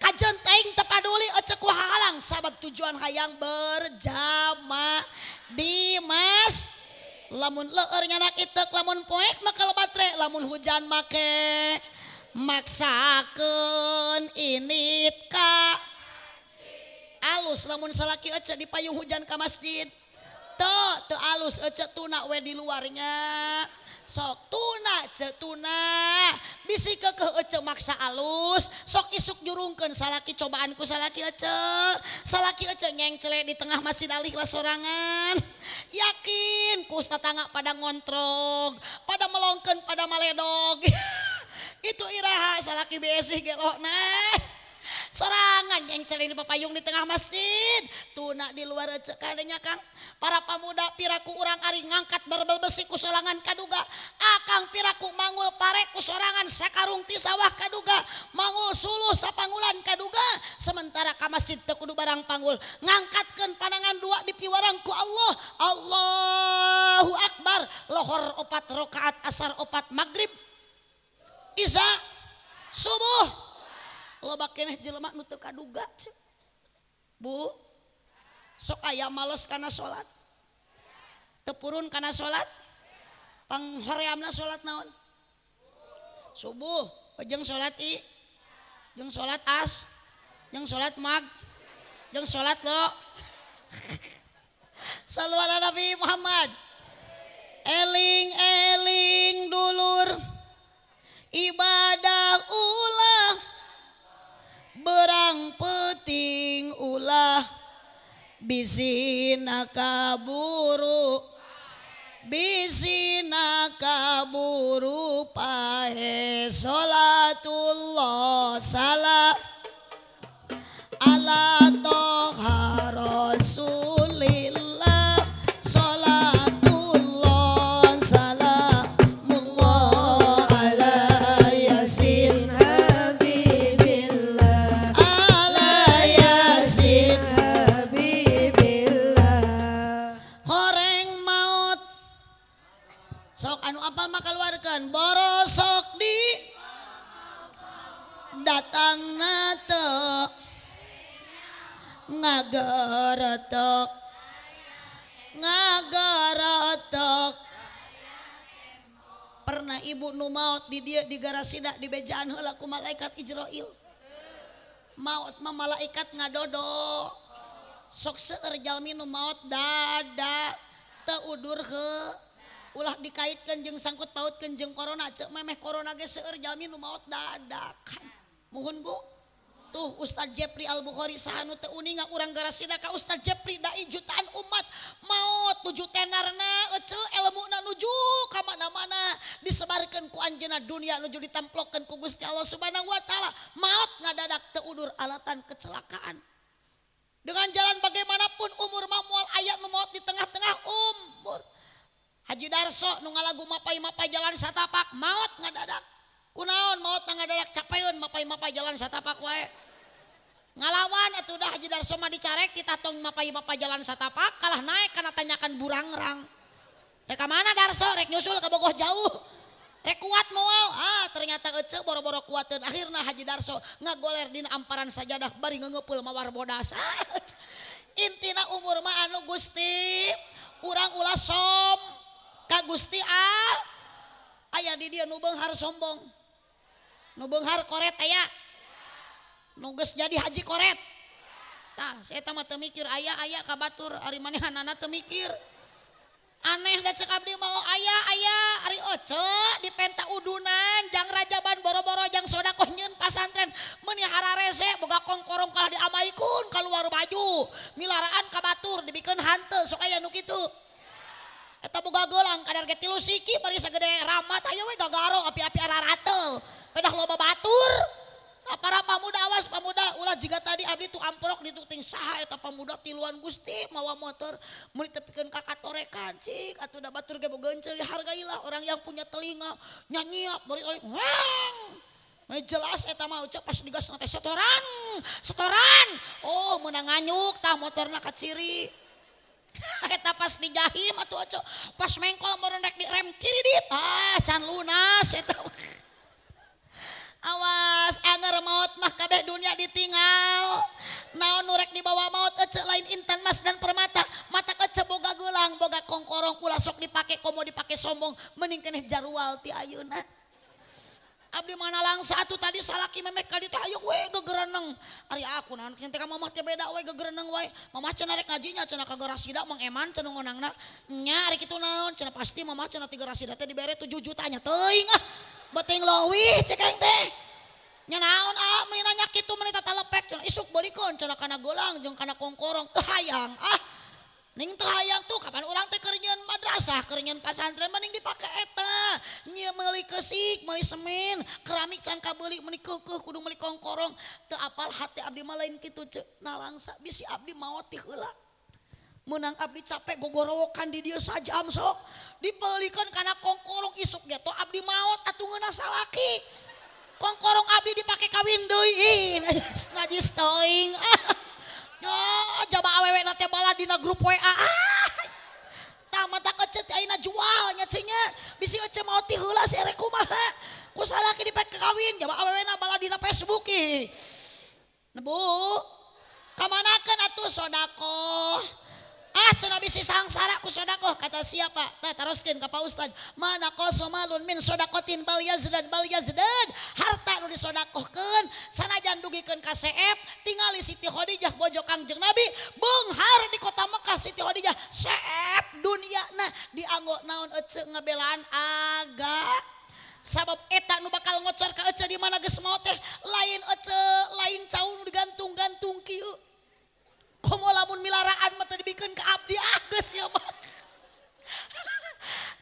kajen teuing teu paduli ece ku hahalang sabab tujuan hayang berjamaah di mas. Lamun leueur nyanak iteuk, lamun poek makal batre, lamun hujan make maksakeun init ka. Alus lamun salaki ece di payung hujan ka masjid? Teu, teu alus ece, tuna we di luarnya. Sok tuna ce, tuna bisi kekeh ece maksa alus. Sok isuk jurungkeun salaki, cobaan ku salaki ece. Salaki ece nyengcle di tengah masjid alih lah sorangan, yakin ku tetangga pada ngontrog, pada melongkeun, pada maledog. Itu iraha salaki besih gelokna sorangan yang celin papayung di tengah masjid, tuna di luar ece kadenya. Kang, para pemuda, piraku urang ari ngangkat barbel besi ku sorangan kaduga. Akang piraku mangul pare ku sorangan sakarung ti sawah kaduga, mangul suluh sapangulan kaduga. Sementara ka masjid teu kudu barang panggul, ngangkatkeun pandangan dua di piwarang ku Allah, Allahu Akbar, lohor opat rokaat, asar opat, maghrib, isya, subuh. Loba keneh jelema nu teu kaduga ce. Bu, sok aya males kana salat, teu purun kana salat. Panghoreamna salat naon? Subuh jeung salat i jeung salat as jeung salat mag jeung salat lo. Sallu ala Nabi Muhammad. Eling-eling dulur, ibadah ulah berang peting, ulah bisina kaburu, bisina kaburu paeh. Salatullah salam ala toha rasulillah, salatullah salamullah ala yasin Habibillah, ala yasin Habibillah. Horeng maut, sok anu apal mah keluarkan. Borosok di datang nate ngageretek ngageretek. Pernah ibu nu maot di dia di garasida di bejaan heula ku malaikat Ijrail. Maot mah malaikat ngadodo. Sok seueur jalmi nu maot dada teu udur he. Ulah dikaitkeun jeung sangkut pautkeun jeung corona, ceuk memeh corona ge seueur jalmi nu maot dadakan. Muhun Bu. Tuh Ustaz Jepri Al-Bukhari saha nu teu uninga urang garasida ka Ustaz Jepri, dai jutaan umat, maot nuju tenarna ece, elmuna nuju ka mana-mana disebarkeun ku anjeunna, dunia nuju ditamplokeun ku Gusti Allah Subhanahu wa taala. Maot ngadadak teu udur alatan kecelakaan. Dengan jalan bagaimanapun umur mah moal aya nu maot di tengah-tengah umur. Haji Darso nu ngalagu mapai-mapai jalan satapak maot ngadadak. Kunaon maot ngadadak? Capeun mapai-mapai jalan satapak wae. Ngalawan atuh dah Haji Darso mah dicarek ditatong mapai-mapai jalan satapak kalah naik kana tanyakan burangrang. Rek ka mana Darso? Rek nyusul ka Bogoh jauh. Rek kuat moal. Ah ternyata ece boro-boro kuateun. Akhirna Haji Darso ngagoler dina amparan sajadah bari ngeungeupul mawar bodas. Intina umur mah anu Gusti, urang ulah som ka Gusti al. Aya di dieu nu beunghar sombong. Nu beunghar koret aya. Nu geus jadi haji koret. Tah, saya mah teu mikir aya-aya ka batur ari manehanana teu mikir. Aneh da ceuk abdi mah aya aya ari ece dipenta udunan jang rajaban boro-boro jang sodakoh nyeun pasantren meuni hararese boga kongkorong kalah diamaikeun kaluar baju milaraan ka batur dibikeun hanteu sok aya nu kitu. Eta boga gelang kadar ge 3 siki bari sagede ramat aya we gagaro api-api ararateul pedah loba batur. Para pamuda awas pamuda ulah jiga tadi abdi tuh amprok ditu ting saha eta pamuda tiluan Gusti mawa motor meuli tepikeun ka katorekan cik atuh da batur ge boga eunceu, hargailah orang yang punya telinga nyanyiap bari balik weng. Meni jelas eta mah ucap pas digas teh setoran setoran, oh meunang nganyuk tah motorna kaciri. Eta pas dijahim atuh oco pas mengkol meureun rek direm kiri dit ah can lunas eta. Awas anger maut mah kabeh dunia ditinggal. Naon nu rek dibawa maut ece lain intan mas dan permata. Mata ece boga gelang boga kongkorong ulah sok dipake komo dipake sombong mending keneh jarual ti ayeuna. Abdi mana langsa atuh tadi salaki memek ka ditu ayo we gegereneng. Ari aku naon cenah teh ka mamah teh beda we gegereneng wae. Mamah cenah rek ngajinya cenah ka Garasida Mang Eman cenah ngonangna. Nya ari kitu naon cenah pasti mamah cenah ti Garasida teh dibere 7 juta nya teuing ah. Beteng leuwih cek aing teh. Nya naon ah meuni nanya kitu meuni tatalepek cenah isuk beulikeun cenah kana gelang jeung kana kongkorong teu hayang ah. Ning teu hayang tuh kapan urang teh keur nyieun madrasah keur nyieun pasantren mending dipake eta. Nyieun meuli keusik meuli semen keramik can kabeuli meuni keukeuh kudu meuli kongkorong teu apal hate abdi mah lain kitu ceuk nalangsa bisi abdi maot ti heula. Meunang abdi capek gogorowokan di dieu sajam sok dipeulikeun kana kongkorong isuk ge to abdi maot atuh ngeunah salaki. Kongkorong abdi dipake kawin deui ih najis teuing. Yo jaba awewe na teh bala dina grup WA. Ah. Tah mata ece teh ayeuna jual nya ceu nya. Bisi ece maot ti heula si erek kumaha. Ku salaki dipake kawin jaba awewe na bala dina Facebook ih. Bu, kamanakeun atuh sodakoh? Ah cenah bisi sangsara ku sodakoh kata siapa? Tah taroskeun ka Pak Ustad. Mana qasomalun min sodakotin bal yazdad bal yazdad. Harta Harta nu disodakohkeun sanajan dugikeun ka seep tingali Siti Khadijah bojo Kangjeng Nabi beunghar di kota Mekah. Siti Khadijah seep duniana dianggo naon ece ngabelaan aga sabab eta nu bakal ngocor ka ece di mana geus maot teh lain ece lain cau nu digantung-gantung kieu komo lamun milaraan mah teu dibikeun ka abdi ah geus ieu mah.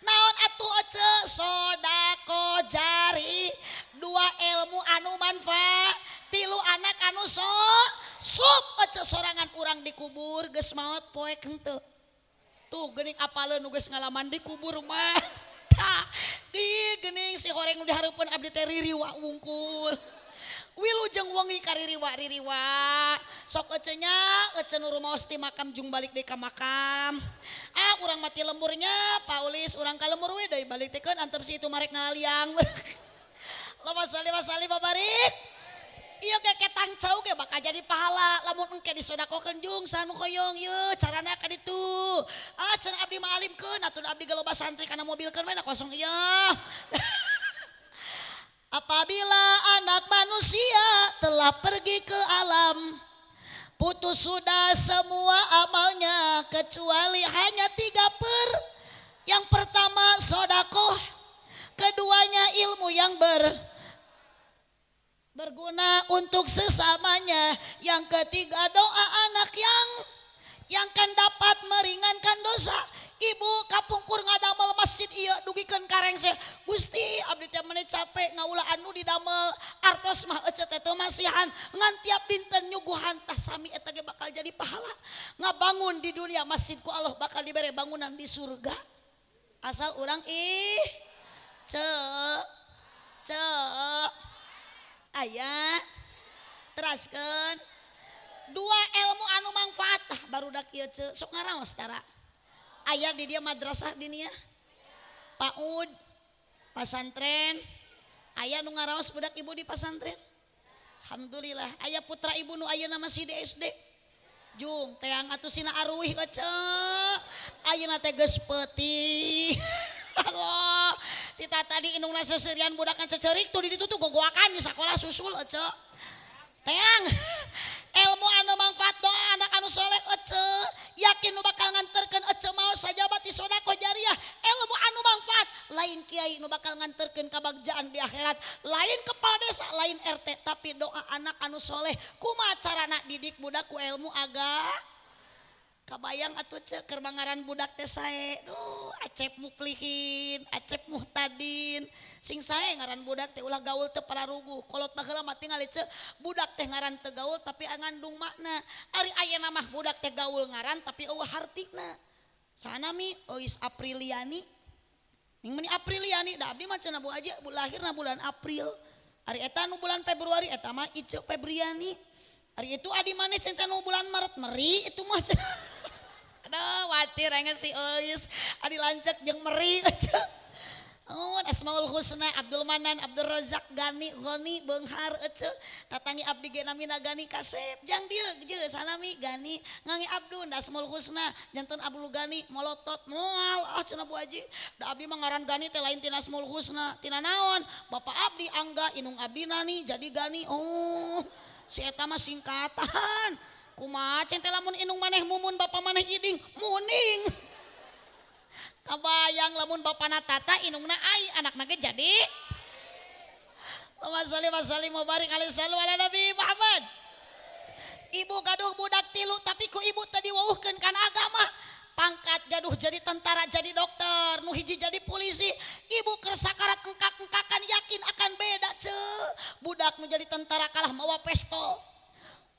Naon atuh ece sodako jari dua ilmu anu manfaat tilu anak anu so sup ece sorangan urang dikubur geus maot poek henteu tuh geuning apaleun nu geus ngalaman dikubur mah tah geuning si horeng nu dihareupeun abdi teh ririwa wungkul wilujeng wengi kaririwa ririwa sok ece nya ece nu rumaos ti makam jung balik deui ka makam ah urang mati lemburnya paulis urang ka lembur we deui balik teh keun antep si itu marek ngaliang. Allahumma sholli wa sallim wa barik. Ieu ge ketang cau ge bakal jadi pahala lamun engke disodakohkeun jung sanu hoyong ieu carana ka ditu ah cenah abdi mah alimkeun atuh abdi ge loba santri kana mobilkeun we da kosong ieu. Apabila anak manusia telah pergi ke alam putus sudah semua amalnya kecuali hanya tiga per. Yang pertama sodakoh, keduanya ilmu yang berguna untuk sesamanya, yang ketiga doa anak yang kan dapat meringankan dosa. Ibu kapungkur ngadamel masjid ieu dugikeun karengse Gusti abdi teh meuni capek ngaula anu didamel artos mah ece teh teu masihan ngan tiap dinten nyuguhan tah sami eta ge bakal jadi pahala ngabangun di dunia masjid ku Allah bakal dibere bangunan di surga asal urang ih ce ce aya teraskeun dua ilmu anu manfaat tah barudak ieu ce sok ngaraos tara aya di dia madrasah dinia PAUD pasantren aya nu ngaraos budak ibu di pasantren alhamdulillah aya putra ibu nu ayeuna masih di SD jung teang atuh sina aruih ece ayeuna teh geus peuting. Allah tita tadi indungna seuseurian budak kan cecerik tuh di ditu tuh gogoakan di sakola susul ece teang ilmu anu manfaat doa anak anu soleh ece yakin nu bakal nganterkeun ece maot sajabati sodakoh jariah ilmu anu manfaat lain kiai nu bakal nganterkeun kabagjaan di akhirat lain kepala desa lain RT tapi doa anak anu soleh kumaha carana didik budak ku ilmu aga kabayang atuh ce keur mangaran budak teh sae duh Acep Muflihin Acep Muhtadin sing sae ngaran budak teh ulah gaul teu pararuguh kolot baheula mah tingali ce budak teh ngaran teu gaul tapi ngandung makna ari ayeuna mah budak teh gaul ngaran tapi eueuh hartina sanami Ois Apriliani ning meuni Apriliani da abdi mah cenah Bu Haji lahirna bulan April ari eta nu bulan Februari eta mah Ice Febriani ari itu adi maneh cenah nu bulan Maret meri itu mah cenah. Aduh watir engan si Ois adi lancek jeung meri. Oh, Asmaul Husna Abdul Manan Abdul Razak Gani Goni beunghar ece tatangi abdi ge namina Gani kasep jang dieu je sanami Gani ngangi Abdul Asmaul Husna janten Abdul Gani molotot moal ah cenah Bu Haji da abdi mah ngaran Gani teh lain tina Asmaul Husna tina naon bapak abdi Angga inung abdi Nani jadi Gani oh si eta mah singkatan kumaha teh lamun inung maneh mumun bapak maneh iding muning kabayang lamun bapana tata inungna ai anakna ge jadi Allahumma sholli wa sallim wa barik alaihi sallu ala Nabi Muhammad. Ibu gaduh budak tilu tapi ku ibu tadi wawuhkeun kana agama pangkat gaduh jadi tentara jadi dokter nu hiji jadi polisi ibu keur sakarat engkak-engkakan yakin akan beda ce budak nu jadi tentara kalah mawa pistol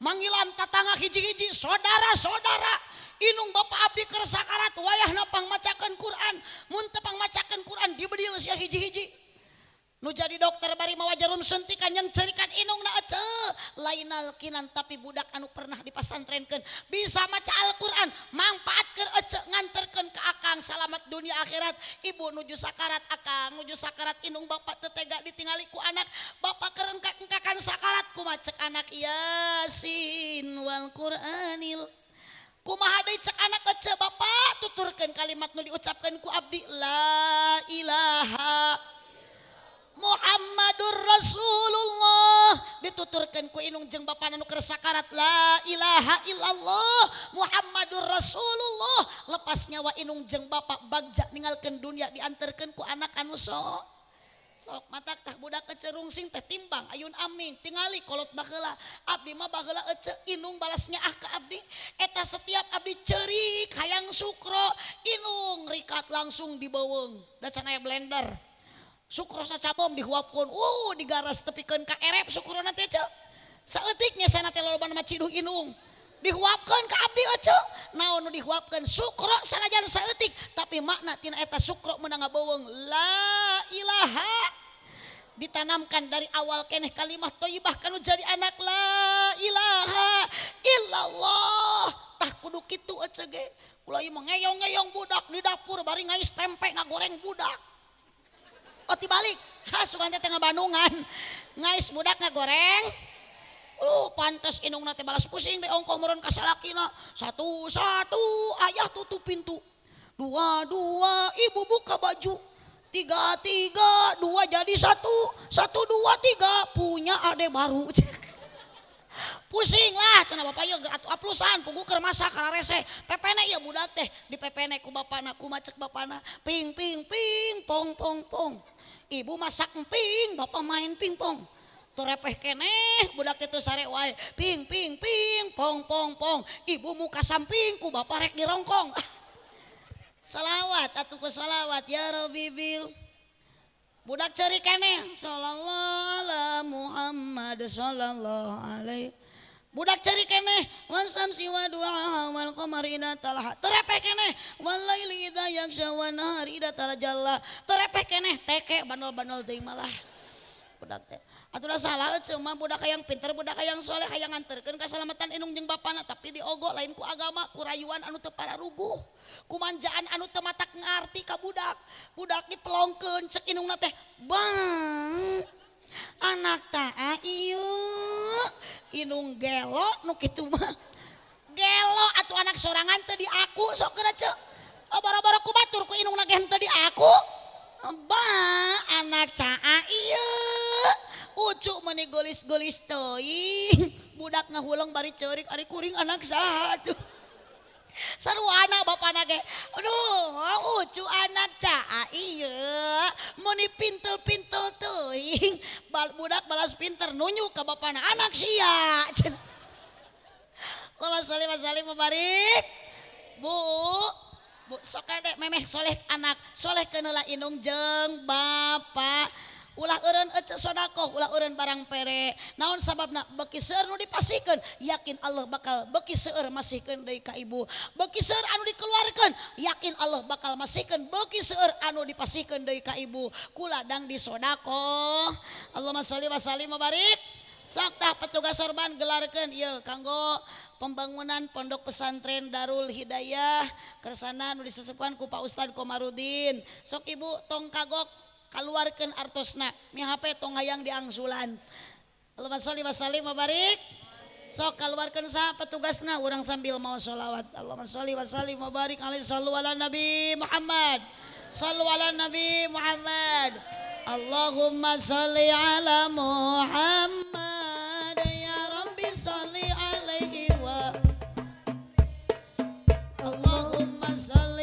manggilan tatangga hiji-hiji saudara-saudara inung bapak abdi keur sakarat wayahna pangmacakeun Quran mun teu pangmacakeun Quran dibedil sia hiji-hiji nu jadi dokter bari mawa jarum suntikan yang cerikan inungna ece lainal kinan tapi budak anu pernah dipasantrenkeun bisa maca Al-Qur'an mangpaatkeun ece nganterkeun ka akang salamat dunia akhirat ibu nuju sakarat akang nuju sakarat inung bapak teu tega ditingali ku anak bapak keur engkak-engkakan sakarat kumaha cek anak Yasin wal Qur'anil kumaha deui cek anak ece bapak tuturkeun kalimat nu diucapkeun ku abdi la ilaha Muhammad Muhammadur Rasulullah dituturkeun ku inung jeung bapana nu keur sakarat la ilaha illallah Muhammadur Rasulullah lepas nyawa inung jeung bapak bagja ninggalkeun dunia dianterkeun ku anak anu sok sok matak tah budak kecerungsing teh timbang ayun aming tingali kolot baheula abdi mah baheula ece inung balasnya ah ka abdi eta setiap abdi ceurik hayang sukro inung rikat langsung dibeuweung da can aya blender sukro sacabom dihuapkeun digaras tepikeun ka erep sukrona teh ce saeutik nya sana teh lolobana mah ciduh inung dihuapkeun ka abdi ece naon nu dihuapkeun sukro sanajan saeutik tapi makna tina eta sukro meunang ngabeuweung la ilaha ditanamkan dari awal keneh kalimah thayyibah kanu jadi anak la ilaha illallah tah kudu kitu ece ge ulah ieu mah ngeyong-ngeyong budak di dapur bari ngais tempe ngagoreng budak oh tibalik ha sugan teh ngabandungan ngais budak ngagoreng pantes indungna teh balas pusing deh ongkoh meureun ka salakina satu satu ayah tutup pintu dua dua ibu buka baju tiga tiga dua jadi satu satu dua tiga punya ade baru pusing lah cenah bapak ieu atuh aplusan pugu keur masak kararese pepene ieu budak teh dipepene ku bapana kumaha cek bapana ping ping ping pong pong pong ibu masak ping bapak main pingpong terepeh keneh budak teh sare wae ping ping ping pong pong pong ibu muka samping ku bapak rek dirongkong salawat atuh ku salawat ya Rabbi bil budak ceurik keneh sallallahu ala Muhammad sallallahu alaihi budak ceurik keneh wasamsi wa duha wal qamari idza talaha terepeh keneh wal laili idza yaghsha wan nahari idza talajalla terepeh keneh teke bandol-bandol teuing malah budak teh atuh salah cuma budak hayang pinter budak hayang soleh hayang nganterkeun kasalamatan indung jeung bapana tapi diogo lain ku agama ku rayuan anu teu pararuguh ku manjaan anu teu matak ngarti ka budak budak dipelongkeun cek indungna teh bang anak taa ieu indung gelo nu kitu mah gelo atuh anak sorangan teu diaku sok geura cek boro-boro ku batur ku indungna ge henteu diaku bang anak caa ieu ucu meni gelis-gelis teuing budak ngahuleng bari ceurik ari kuring anak saha tuh sarwana bapana ge aduh ucu anak caa ieu meni pintel-pintel teuing budak balas pinter nunjuk ka bapana anak sia Allahumma sholli wa sallim wa barik bu bu sok ade memeh soleh anak soleh keuneulah indung jeung bapa ulah eureun ece sodakoh ulah eureun barang pere naon sababna beuki seueur nu dipasikeun yakin Allah bakal beuki seueur masihkeun deui ka ibu beuki seueur anu dikeluarkeun yakin Allah bakal masihkeun beuki seueur anu dipasikeun deui ka ibu kuladang disodakoh Allahumma sholli wa sallim wa barik sok tah petugas sorban gelarkeun ieu kanggo pembangunan pondok pesantren Darul Hidayah kersana nu disesepuhan ku Pak Ustad Komarudin sok ibu tong kagok kaluarkeun artosna mi HP tong hayang diangsulan Allahumma sholli wa sallim wa barik sok kaluarkeun saha petugasna urang sambil mau sholawat Allahumma sholli wa sallim wa barik alaihi sallu ala nabi Muhammad sallu ala nabi Muhammad Allahumma sholli ala Muhammad ya Rabbi sholli alaihi wa Allahumma sholli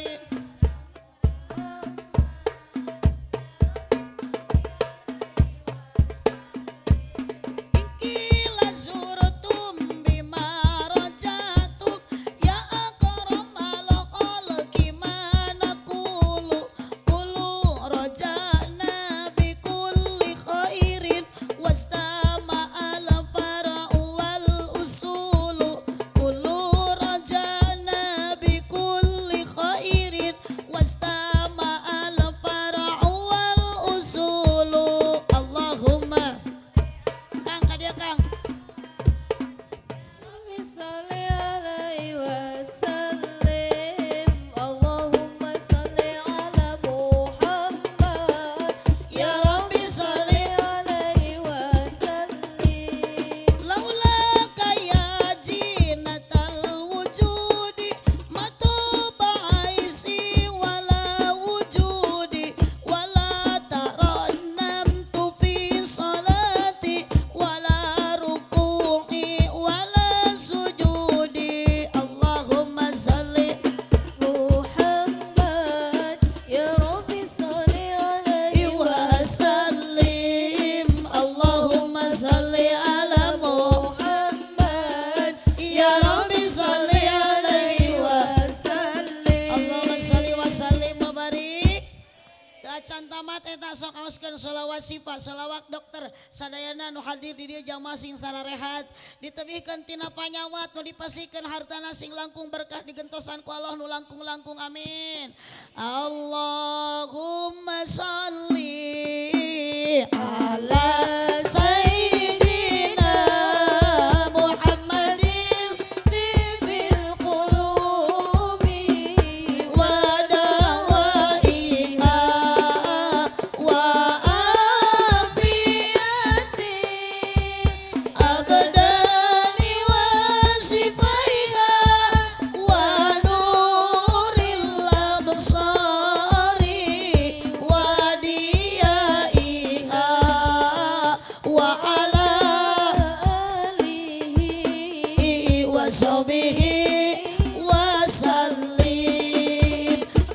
Can tamat eta, sok aoskeun sholawat sifat, sholawat dokter. Sadayana nu hadir di dieu jamaah sing sararehat, ditebihkeun tina panyawat, nu dipasihkeun hartana sing langkung berkah, digentosan ku Allah nu langkung-langkung, amin. Allahumma sholli ala sayyidina Muhammadin طب القلوب wa dawaiha wa abdani wa shifaiha wa nuril absari wa diyaiha wa ala آله wa sahbihi wa sallim.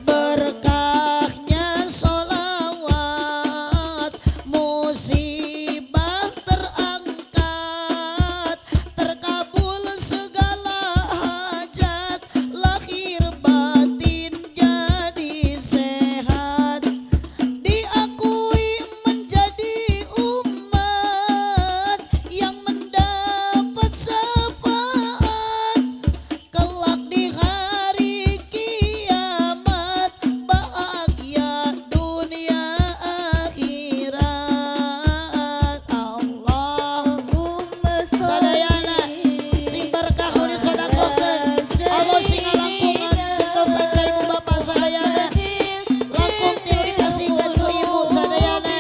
Berkahnya solawat, musibah terangkat, terkabul segala hajat, lahir batin jadi sehat, diakui menjadi umat yang mendapat syafaat kelak di hari kiamat, bahagia dunia akhirat. Allah. اللهم Sadayana sing berkah nu disodakohkeun, Allah sing ngalangkungan gentosan ka ibu bapak sadayana, langkung ti nu dikasihkeun ku ibu sadayana,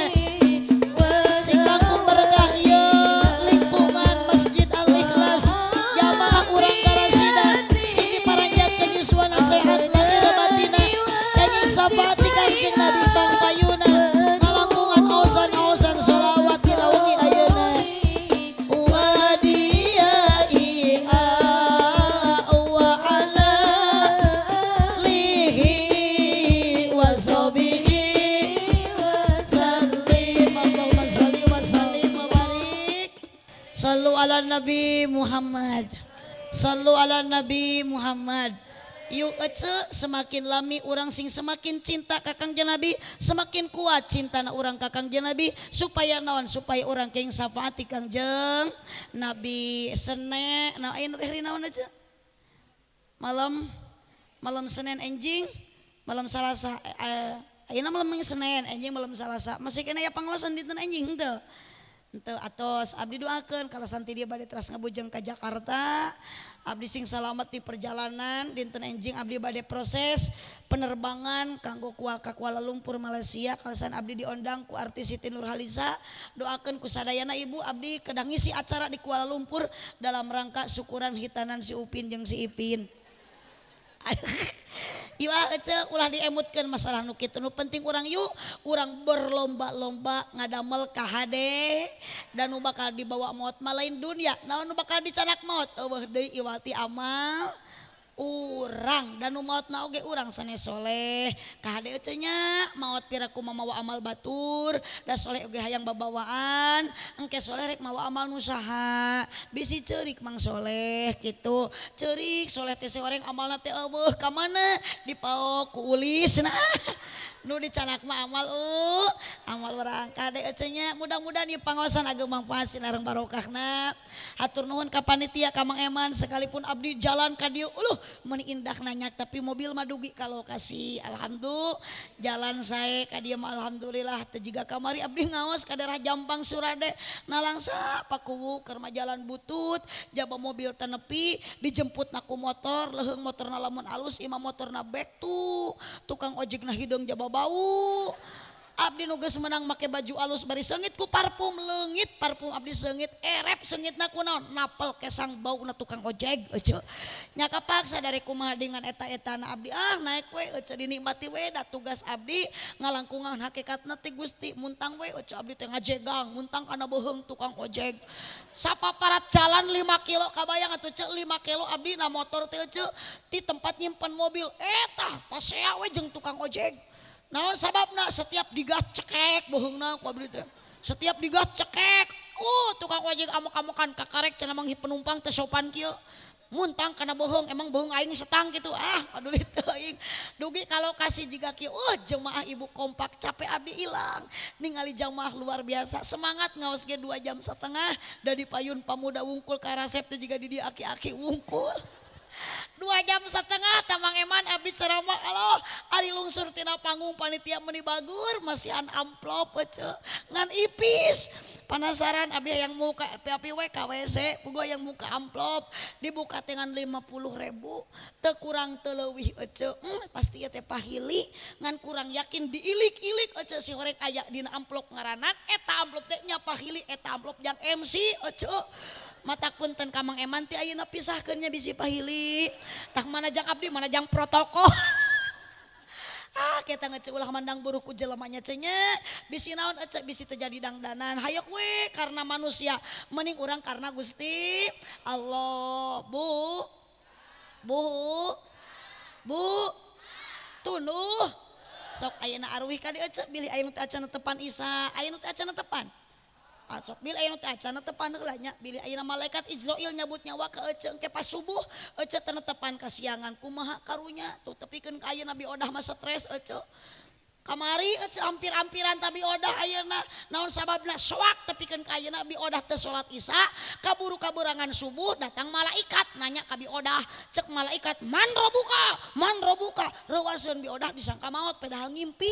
sing langkung berkah ieu lingkungan Masjid Al Ikhlas, jamaah urang Garasida sing diparanjangkeun yuswana, sehat lahir batina, kenging syafaat ti Kangjeng Nabi pangpayuna, ngalangkungan aosan-aosan sholawat dina wengi ayeuna. Wa diyaiha wa ala alihi wa sahbihi sallim. Allahumma shalli wa sallim wa barik. Sallu ala Nabi Muhammad. Sallu ala Nabi Muhammad. Yuk ece, semakin lami orang sing semakin cinta ka Kangjeng Nabi, semakin kuat cinta na urang ka Kangjeng Nabi, supaya naon? Supaya urang kenging syafaat ti Kangjeng Nabi. Senen, nah, ayeuna teh hari naon aja? Malam malam Senin enjing, malam Salasa, ayeuna malam Senin enjing, malam Salasa masih kena ya pangaosan dinten enjing henteu? Henteu. Atos abdi doakeun kalasan ti dieu bade teras ngabujeng ka Jakarta, abdi sing salamet di perjalanan. Dinten enjing abdi bade proses penerbangan kanggo ka Kuala Lumpur, Malaysia, kalasan abdi diondang ku artis Siti Nurhaliza. Doakeun ku sadayana ibu, abdi kedah ngisi acara di Kuala Lumpur dalam rangka syukuran hitanan si Upin jeung si Ipin. Yuk ah ece, ulah diemutkeun masalah nu kitu. Nu penting urang, yuk urang berlomba-lomba ngadamel kahade dan nu bakal dibawa maut mah lain dunia. Naon nu bakal dicanak maut? Euweuh deui iwati amal urang, dan nu maot na oge urang sanes soleh. Kahade ece nya, maot piraku mamawa amal batur, da soleh oge hayang babawaan. Engke soleh rek mawa amal nu saha? Bisi ceurik mang soleh kitu. Ceurik soleh teh orang amalna teh euweuh, ka mana dipaok ku ulis. Nah, nu dicanak mah amal urang. Kade ece nya, mudah-mudahan ieu pangaosan ageng mangfaat sinareng barokahna. Hatur nuhun ka panitia, ka Mang Eman, sekalipun abdi jalan ka dieu uluh meuni indah nanyak, tapi mobil mah dugi ka lokasi. Alhamdulillah jalan sae ka dieu mah, alhamdulillah. Teu jiga kamari abdi ngaos ka daerah Jampang Surade, nalangsa pakuwu keur mah jalan butut, jaba mobil teu nepi, dijemput na ku motor leuheung, motorna lamun alus, imah motorna bek tuh, tukang ojekna hideung jaba bau. Abdi nu geus menang make baju alus bari seungit ku parfum, leungit parfum abdi seungit, erep seungitna kunaon? Napel kesang bauna tukang ojek ece. Nya kapaksa dari kumaha dengan eta-etana abdi ah naik we ece, dinikmati we, da tugas abdi ngalangkungan hakikatna ti Gusti. Muntang we ece, abdi teh ngajegang muntang kana beuheung tukang ojek sapaparat jalan 5 kilo. Kabayang atuh ce, 5 kilo abdi na motor teh ece, ti tempat nyimpen mobil eta pasea we jeung tukang ojek. Naon sababna? Setiap digas cekek beuheungna ku abdi teh. Setiap digas cekek. Tukang ojek amuk-amukan, kakarek cenah manggih penumpang teh sopan kieu. Muntang kana bohong, emang bohong aing setang gitu. Ah, paduli teuing. Dugi kalau kasih jiga kieu, jemaah ibu kompak capek abdi ilang. Ningali jamaah luar biasa, semangat ngaos ge 2,5 jam da di payun pamuda wungkul karasep teh jiga di dieu aki-aki wungkul. 2,5 jam tamang eman abdi ceramah Allah ari lungsur tina panggung panitia meuni bagur masihan amplop ece ngan ipis penasaran abdi yang muka api we ka WC puguh yang muka amplop dibuka dengan 50.000 teu kurang teu leuwih ece pasti ieu teh pahili ngan kurang yakin diilik-ilik ece si horeng aya dina amplop ngaranan eta amplop teh nya pahili eta amplop jang MC ece mata punten ka Mang Eman ti ayeuna pisahkeun nya bisi pahili tah mana jang abdi mana jang protokol. Ah kita ngece ulah mandang buruk ku jelema nya cenye bisi naon ece bisi teu jadi dangdanan hayok we karena manusia mending urang karena Gusti Allah. Bu bu bu tunuh sok ayeuna arwih ka dieu ece bilih aya nu teu acan tepan Isa aya nu teu acan tepan. Sok bilih aya nu teu acan tepan heula nya bilih ayeuna malaikat Ijrail nyabut nyawa ka ece engke pas subuh ece teu netepan kasiangan kumaha karunya tuh tepikeun ka ayeuna Bi Odah mah stres ece kamari ece hampir-hampiran ta Bi Odah ayeuna naon sababna soak tepikeun ka ayeuna Bi Odah teu salat Isya kaburu kaberangan subuh datang malaikat nanya ka Bi Odah cek malaikat man robuka reuaseun Bi Odah disangka maot padahal ngimpi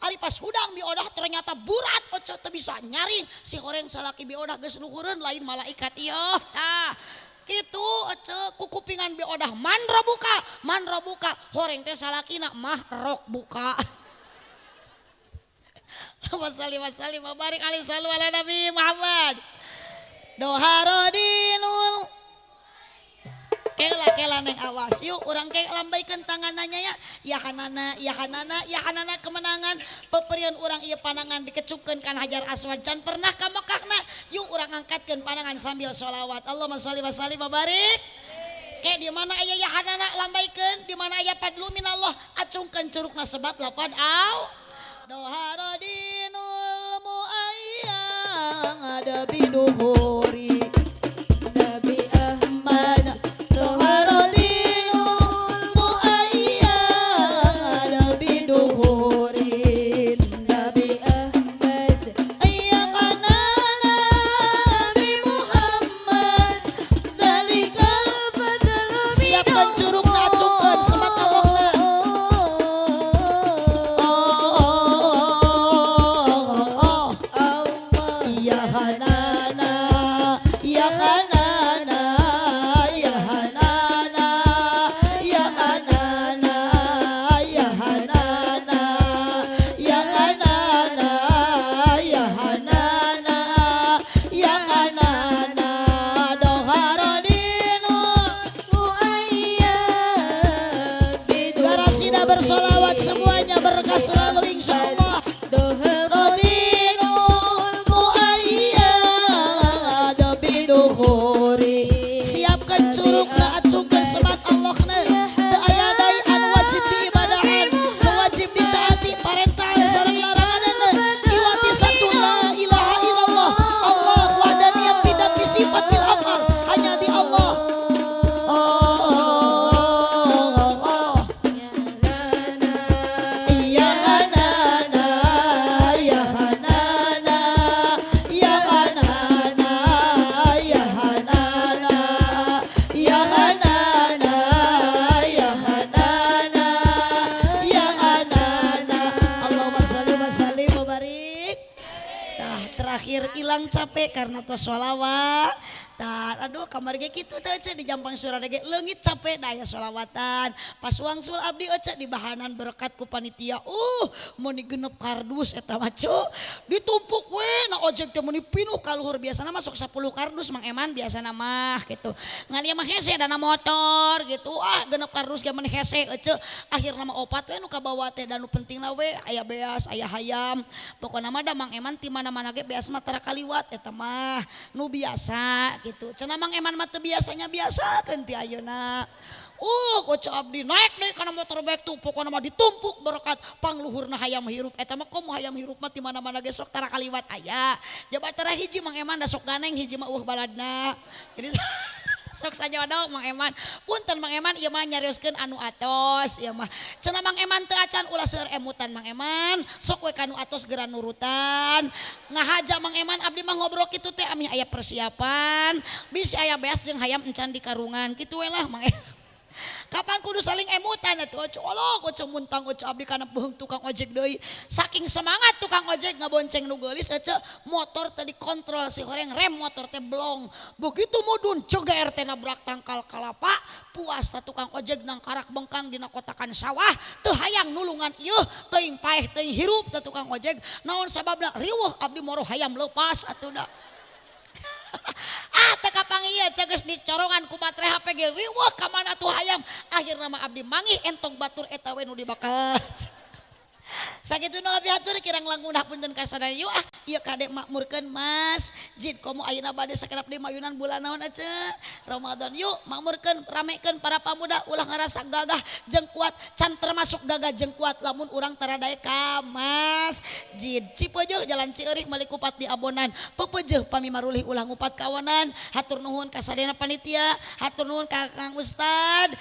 ari pas hudang Bi Odah ternyata burat ece teu bisa nyaring si horeng salaki Bi Odah geus luhureun lain malaikat ieu tah kitu ece kukupingan Bi Odah man robuka horeng teh salakina mah rok buka. Wasali wasali mubarak alaihi sallu ala Nabi Muhammad. Doharodinul kela kela neng awas yuk urang ke lambaikan tangannya ya ya hanana ya hanana ya hanana kemenangan peperian urang ieu panangan dikecupkeun kan Hajar Aswad can pernah ka Mekahna yuk urang angkatkeun panangan sambil sholawat Allahumma sholli wa sallim wa barik. Ke di mana aya ya hanana lambaikeun di mana aya fadlu minallah acungkeun curugna sebat lafad au Doharodinul muayyad biduhuri Nabi Ahmad Doharodinul muayyad biduhuri Nabi Ahmad ya kana Nabi Muhammad dalikal fadlu siapkan curugna acungkeun semat Allahna. Ya hanana ya hanana ya hanana ya hanana ya hanana ya hanana ya hanana ya hanana doharodinu muayyad Darasina bersolawat semuanya berkah selalu insyaallah. Siapkan curugna acungkeun semat Allahna teu aya deui anu wajib diibadahan nu wajib ditaati parentahan sareng laranganna iwati satu la ilaha illallah Allah wahdaniyat bidat sifat bil afal hanya di Allah. Oh, oh, oh. Ya hanana ya hanana ya hanana ya hanana ya hanana ya hanana ya hanana Allahumma sholli wa sallim wa barik. Tah terakhir hilang capek karena tos sholawat. Tah aduh kamari ge kitu teh ece di Jampang Surade ge leungit capek da aya sholawatan. Pas wangsul abdi ece di bahanan berkat ku panitia. Meuni genep kardus eta mah cu. Ditumpuk we na ojek teh meuni pinuh ka luhur biasana masuk 10 kardus Mang Eman biasana mah gitu. Ngan ieu mah hese dana motor gitu. Ah genep kardus ge meuni hese ece. Akhirna mah opat we nu kabawa teh da nu pentingna we aya beas, aya hayam. Pokona mah da Mang Eman ti mana-mana ge beas mah tara kaliwat eta mah nu biasa gitu. Cenah Mang Eman mah teu biasanya biasakeun ti ayeuna. Oce abdi naik deui kana motor bek tuh pokona mah ditumpuk berkat pangluhurna hayam hirup eta mah komo hayam hirup mah ti mana-mana ge sok tara kaliwat aya. Jabatara hiji Mang Eman da sok ganeng hiji mah eueuh baladna. Jadi Sok sajodo Mang Eman. Punten Mang Eman ieu mah nyarioskeun anu atos ieu mah. Cenah Mang Eman teu acan ulah seueur emutan Mang Eman. Sok we kanu atos geura nurutan. Ngahaja Mang Eman abdi mah ngobrol kitu teh amih aya persiapan. Bisi aya beas jeung hayam encan di karungan kitu we lah Mang Eman. Kapan kudu saling emutan atuh oce olok oce muntang oce abdi kana beuheung tukang ojek deui. Saking semangat tukang ojek ngabonceng nu geulis ece motor teh dikontrol si horeng rem motor teh blong. Begitu mudun ceger teh nabrak tangkal kalapa, puas ta tukang ojek nangkarak bengkang dina kotakan sawah, teu hayang nulungan ieu teuing paeh teuing hirup ta tukang ojek. Naon sababna riweuh abdi moro hayam leupas atuh da. Ah teu kapanggih geus dicorongan ku baterai HP ge riweuh ka mana tuh hayam. Akhirna mah abdi manggih entong batur eta we nu dibakal. Sakitu nu abdi hatur kirang langkung punten ka sadaya yuk ah ieu kade makmurkeun masjid komo ayeuna bade sakedap deui mayunan bulan naon ece Ramadan yuk makmurkeun ramekeun para pamuda ulah ngarasa gagah jeung kuat can termasuk gagah jeung kuat lamun urang taradae ka masjid. Cipeujeuh jalan Cieurik meuli kupat di abonan pepeujeuh pami marulih ulah ngupat kawanan. Hatur nuhun ka sadayana panitia, hatur nuhun ka Kang Ustad,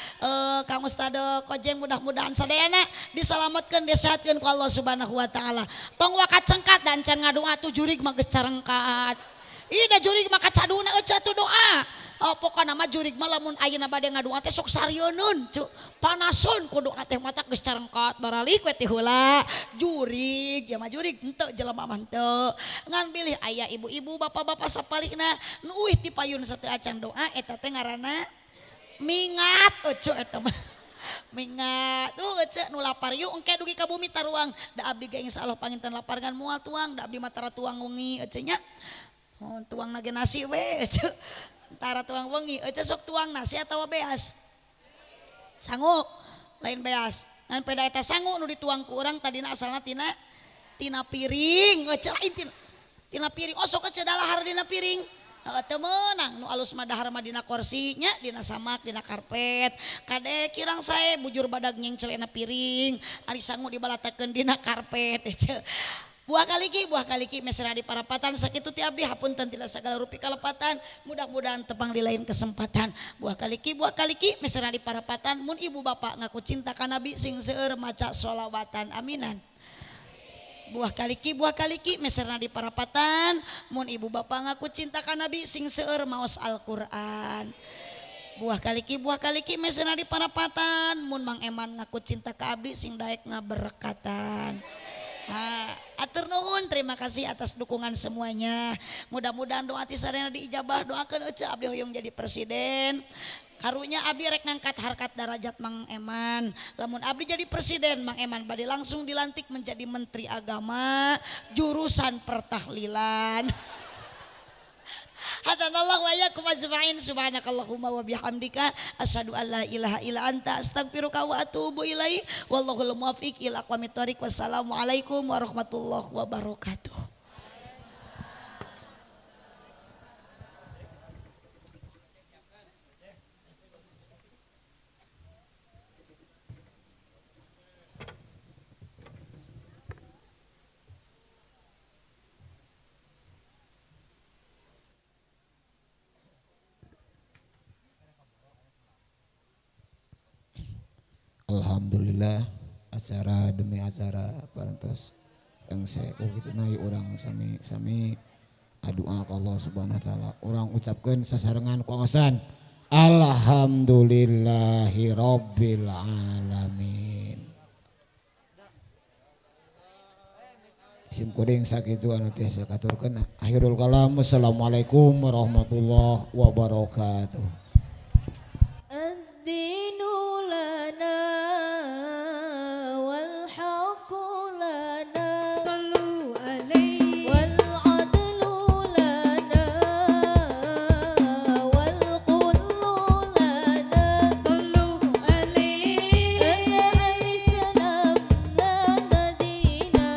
Kang Ustad Kojeng mudah-mudahan sadayana disalametkeun disehatkeun ku Allah Subhanahu wa taala. Tong waka cengkat dan can ngadoa tuh jurig mah geus carengkat. Ih da jurig mah kacaduna euceu atuh doa. Oh, pokona mah jurig mah lamun ayeuna bade ngadoa teh sok sarieunun cu. Panasun ku doa teh mata geus carengkat baralik we ti heula. Jurig ya mah jurig henteu jelema mah henteu. Ngan bilih aya ibu-ibu bapak-bapak sapalikna nu uih ti payun sateu acan doa eta teh ngaranna mingat euceu eta mah. Mingat tuh ece nu lapar yuk engke dugi ka bumi taruang da abdi ge insyaallah panginten lapar ngan moal tuang da abdi mah tara tuang wengi ece nya. Oh, tuang nage nasi we ece tara tuang wengi ece sok tuang nasi atawa beas sangu lain beas ngan peda eta sangu nu dituang ku urang tadina asalna tina tina piring ece lain tina tina piring oh sok ece dalahar dina piring. Teu meunang nu alus mah dahar mah dina korsi nya dina samak dina karpet kade kirang sae bujur badag nyengcelena piring ari sangu dibalatakeun dina karpet ece. Buah kaliki mesra di parapatan sakitu ti abdi hapunten tidak sagala rupi kalepatan mudah-mudahan tepang di lain kesempatan. Buah kaliki mesra di parapatan mun ibu bapak ngaku cinta ka nabi sing seueur maca sholawatan aminan. Buah kaliki meserna di parapatan mun ibu bapak ngaku cinta ka nabi sing seueur maos Al-Qur'an. Buah kaliki meserna di parapatan mun Mang Eman ngaku cinta ka abdi sing daek ngaberkatan. Atur nuhun terima kasih atas dukungan semuanya. Mudah-mudahan doa ti sadayana diijabah, doakeun ece abdi hoyong jadi presiden. Karunya abdi rek ngangkat harkat darajat Mang Eman. Lamun abdi jadi presiden Mang Eman bade langsung dilantik menjadi menteri agama jurusan pertahlilan. Hadanallahu wa iyyakum ajmain subhanakallahumma wa bihamdika asyhadu an la ilaha illa anta astaghfiruka wa atubu ilaik wallahul muwaffiq ila aqwamit thoriq. Wassalamualaikum warahmatullahi wabarakatuh. Alhamdulillah acara demi acara parantos yang saya gitu naik orang sami sami doa ke Allah Subhanahu wa taala. Orang ucapkan sasarengan kuaosan alhamdulillahirabbil alamin. Sim kuring sakitu anu tiasa katurkeun. Akhirul kalam, wassalamualaikum warahmatullahi wabarakatuh. Ad-dinu lana wal haqqu lana sallu alaihi wal adlu lana wal qullu lana sallu alaihi al-islam lana dina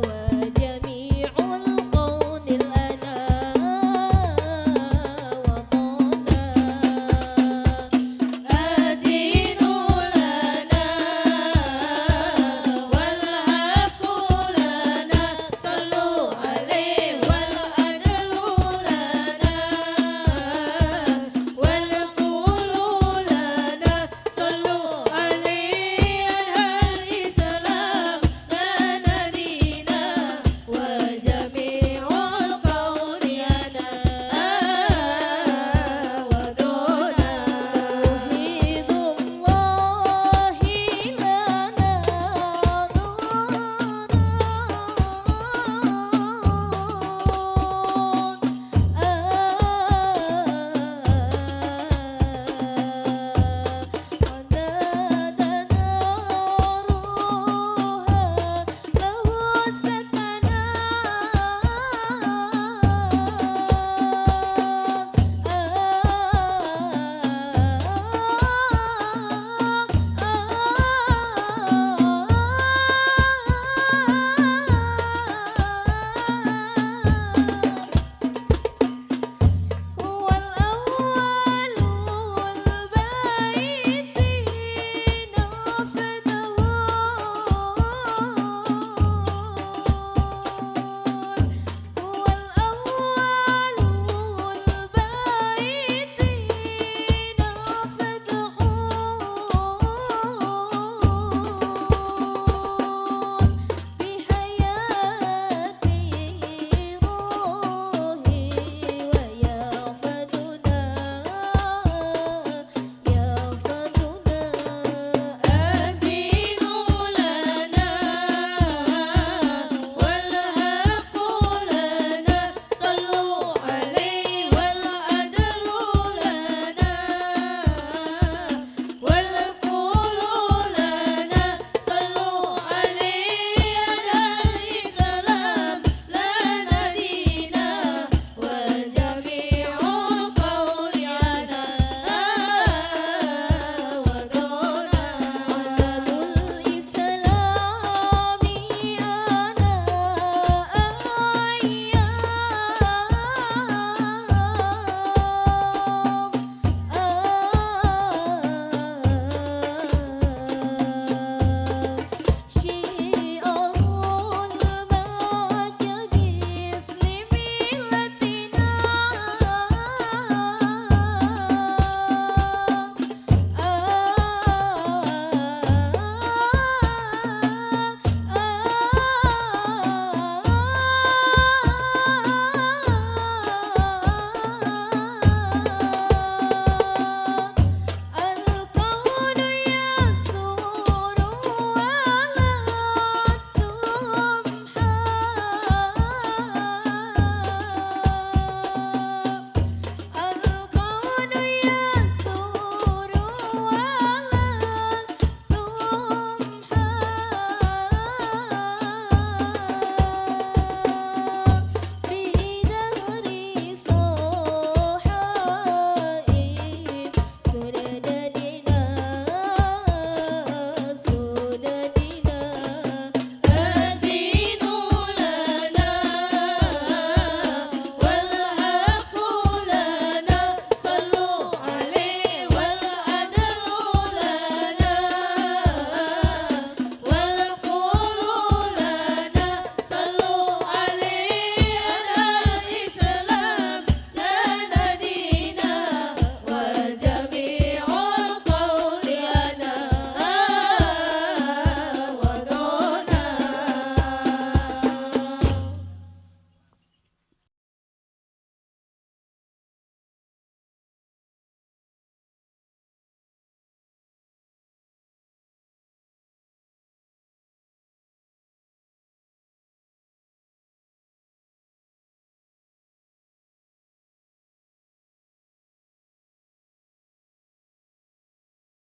wa jami'ul qawnil ana wa qana. Jadi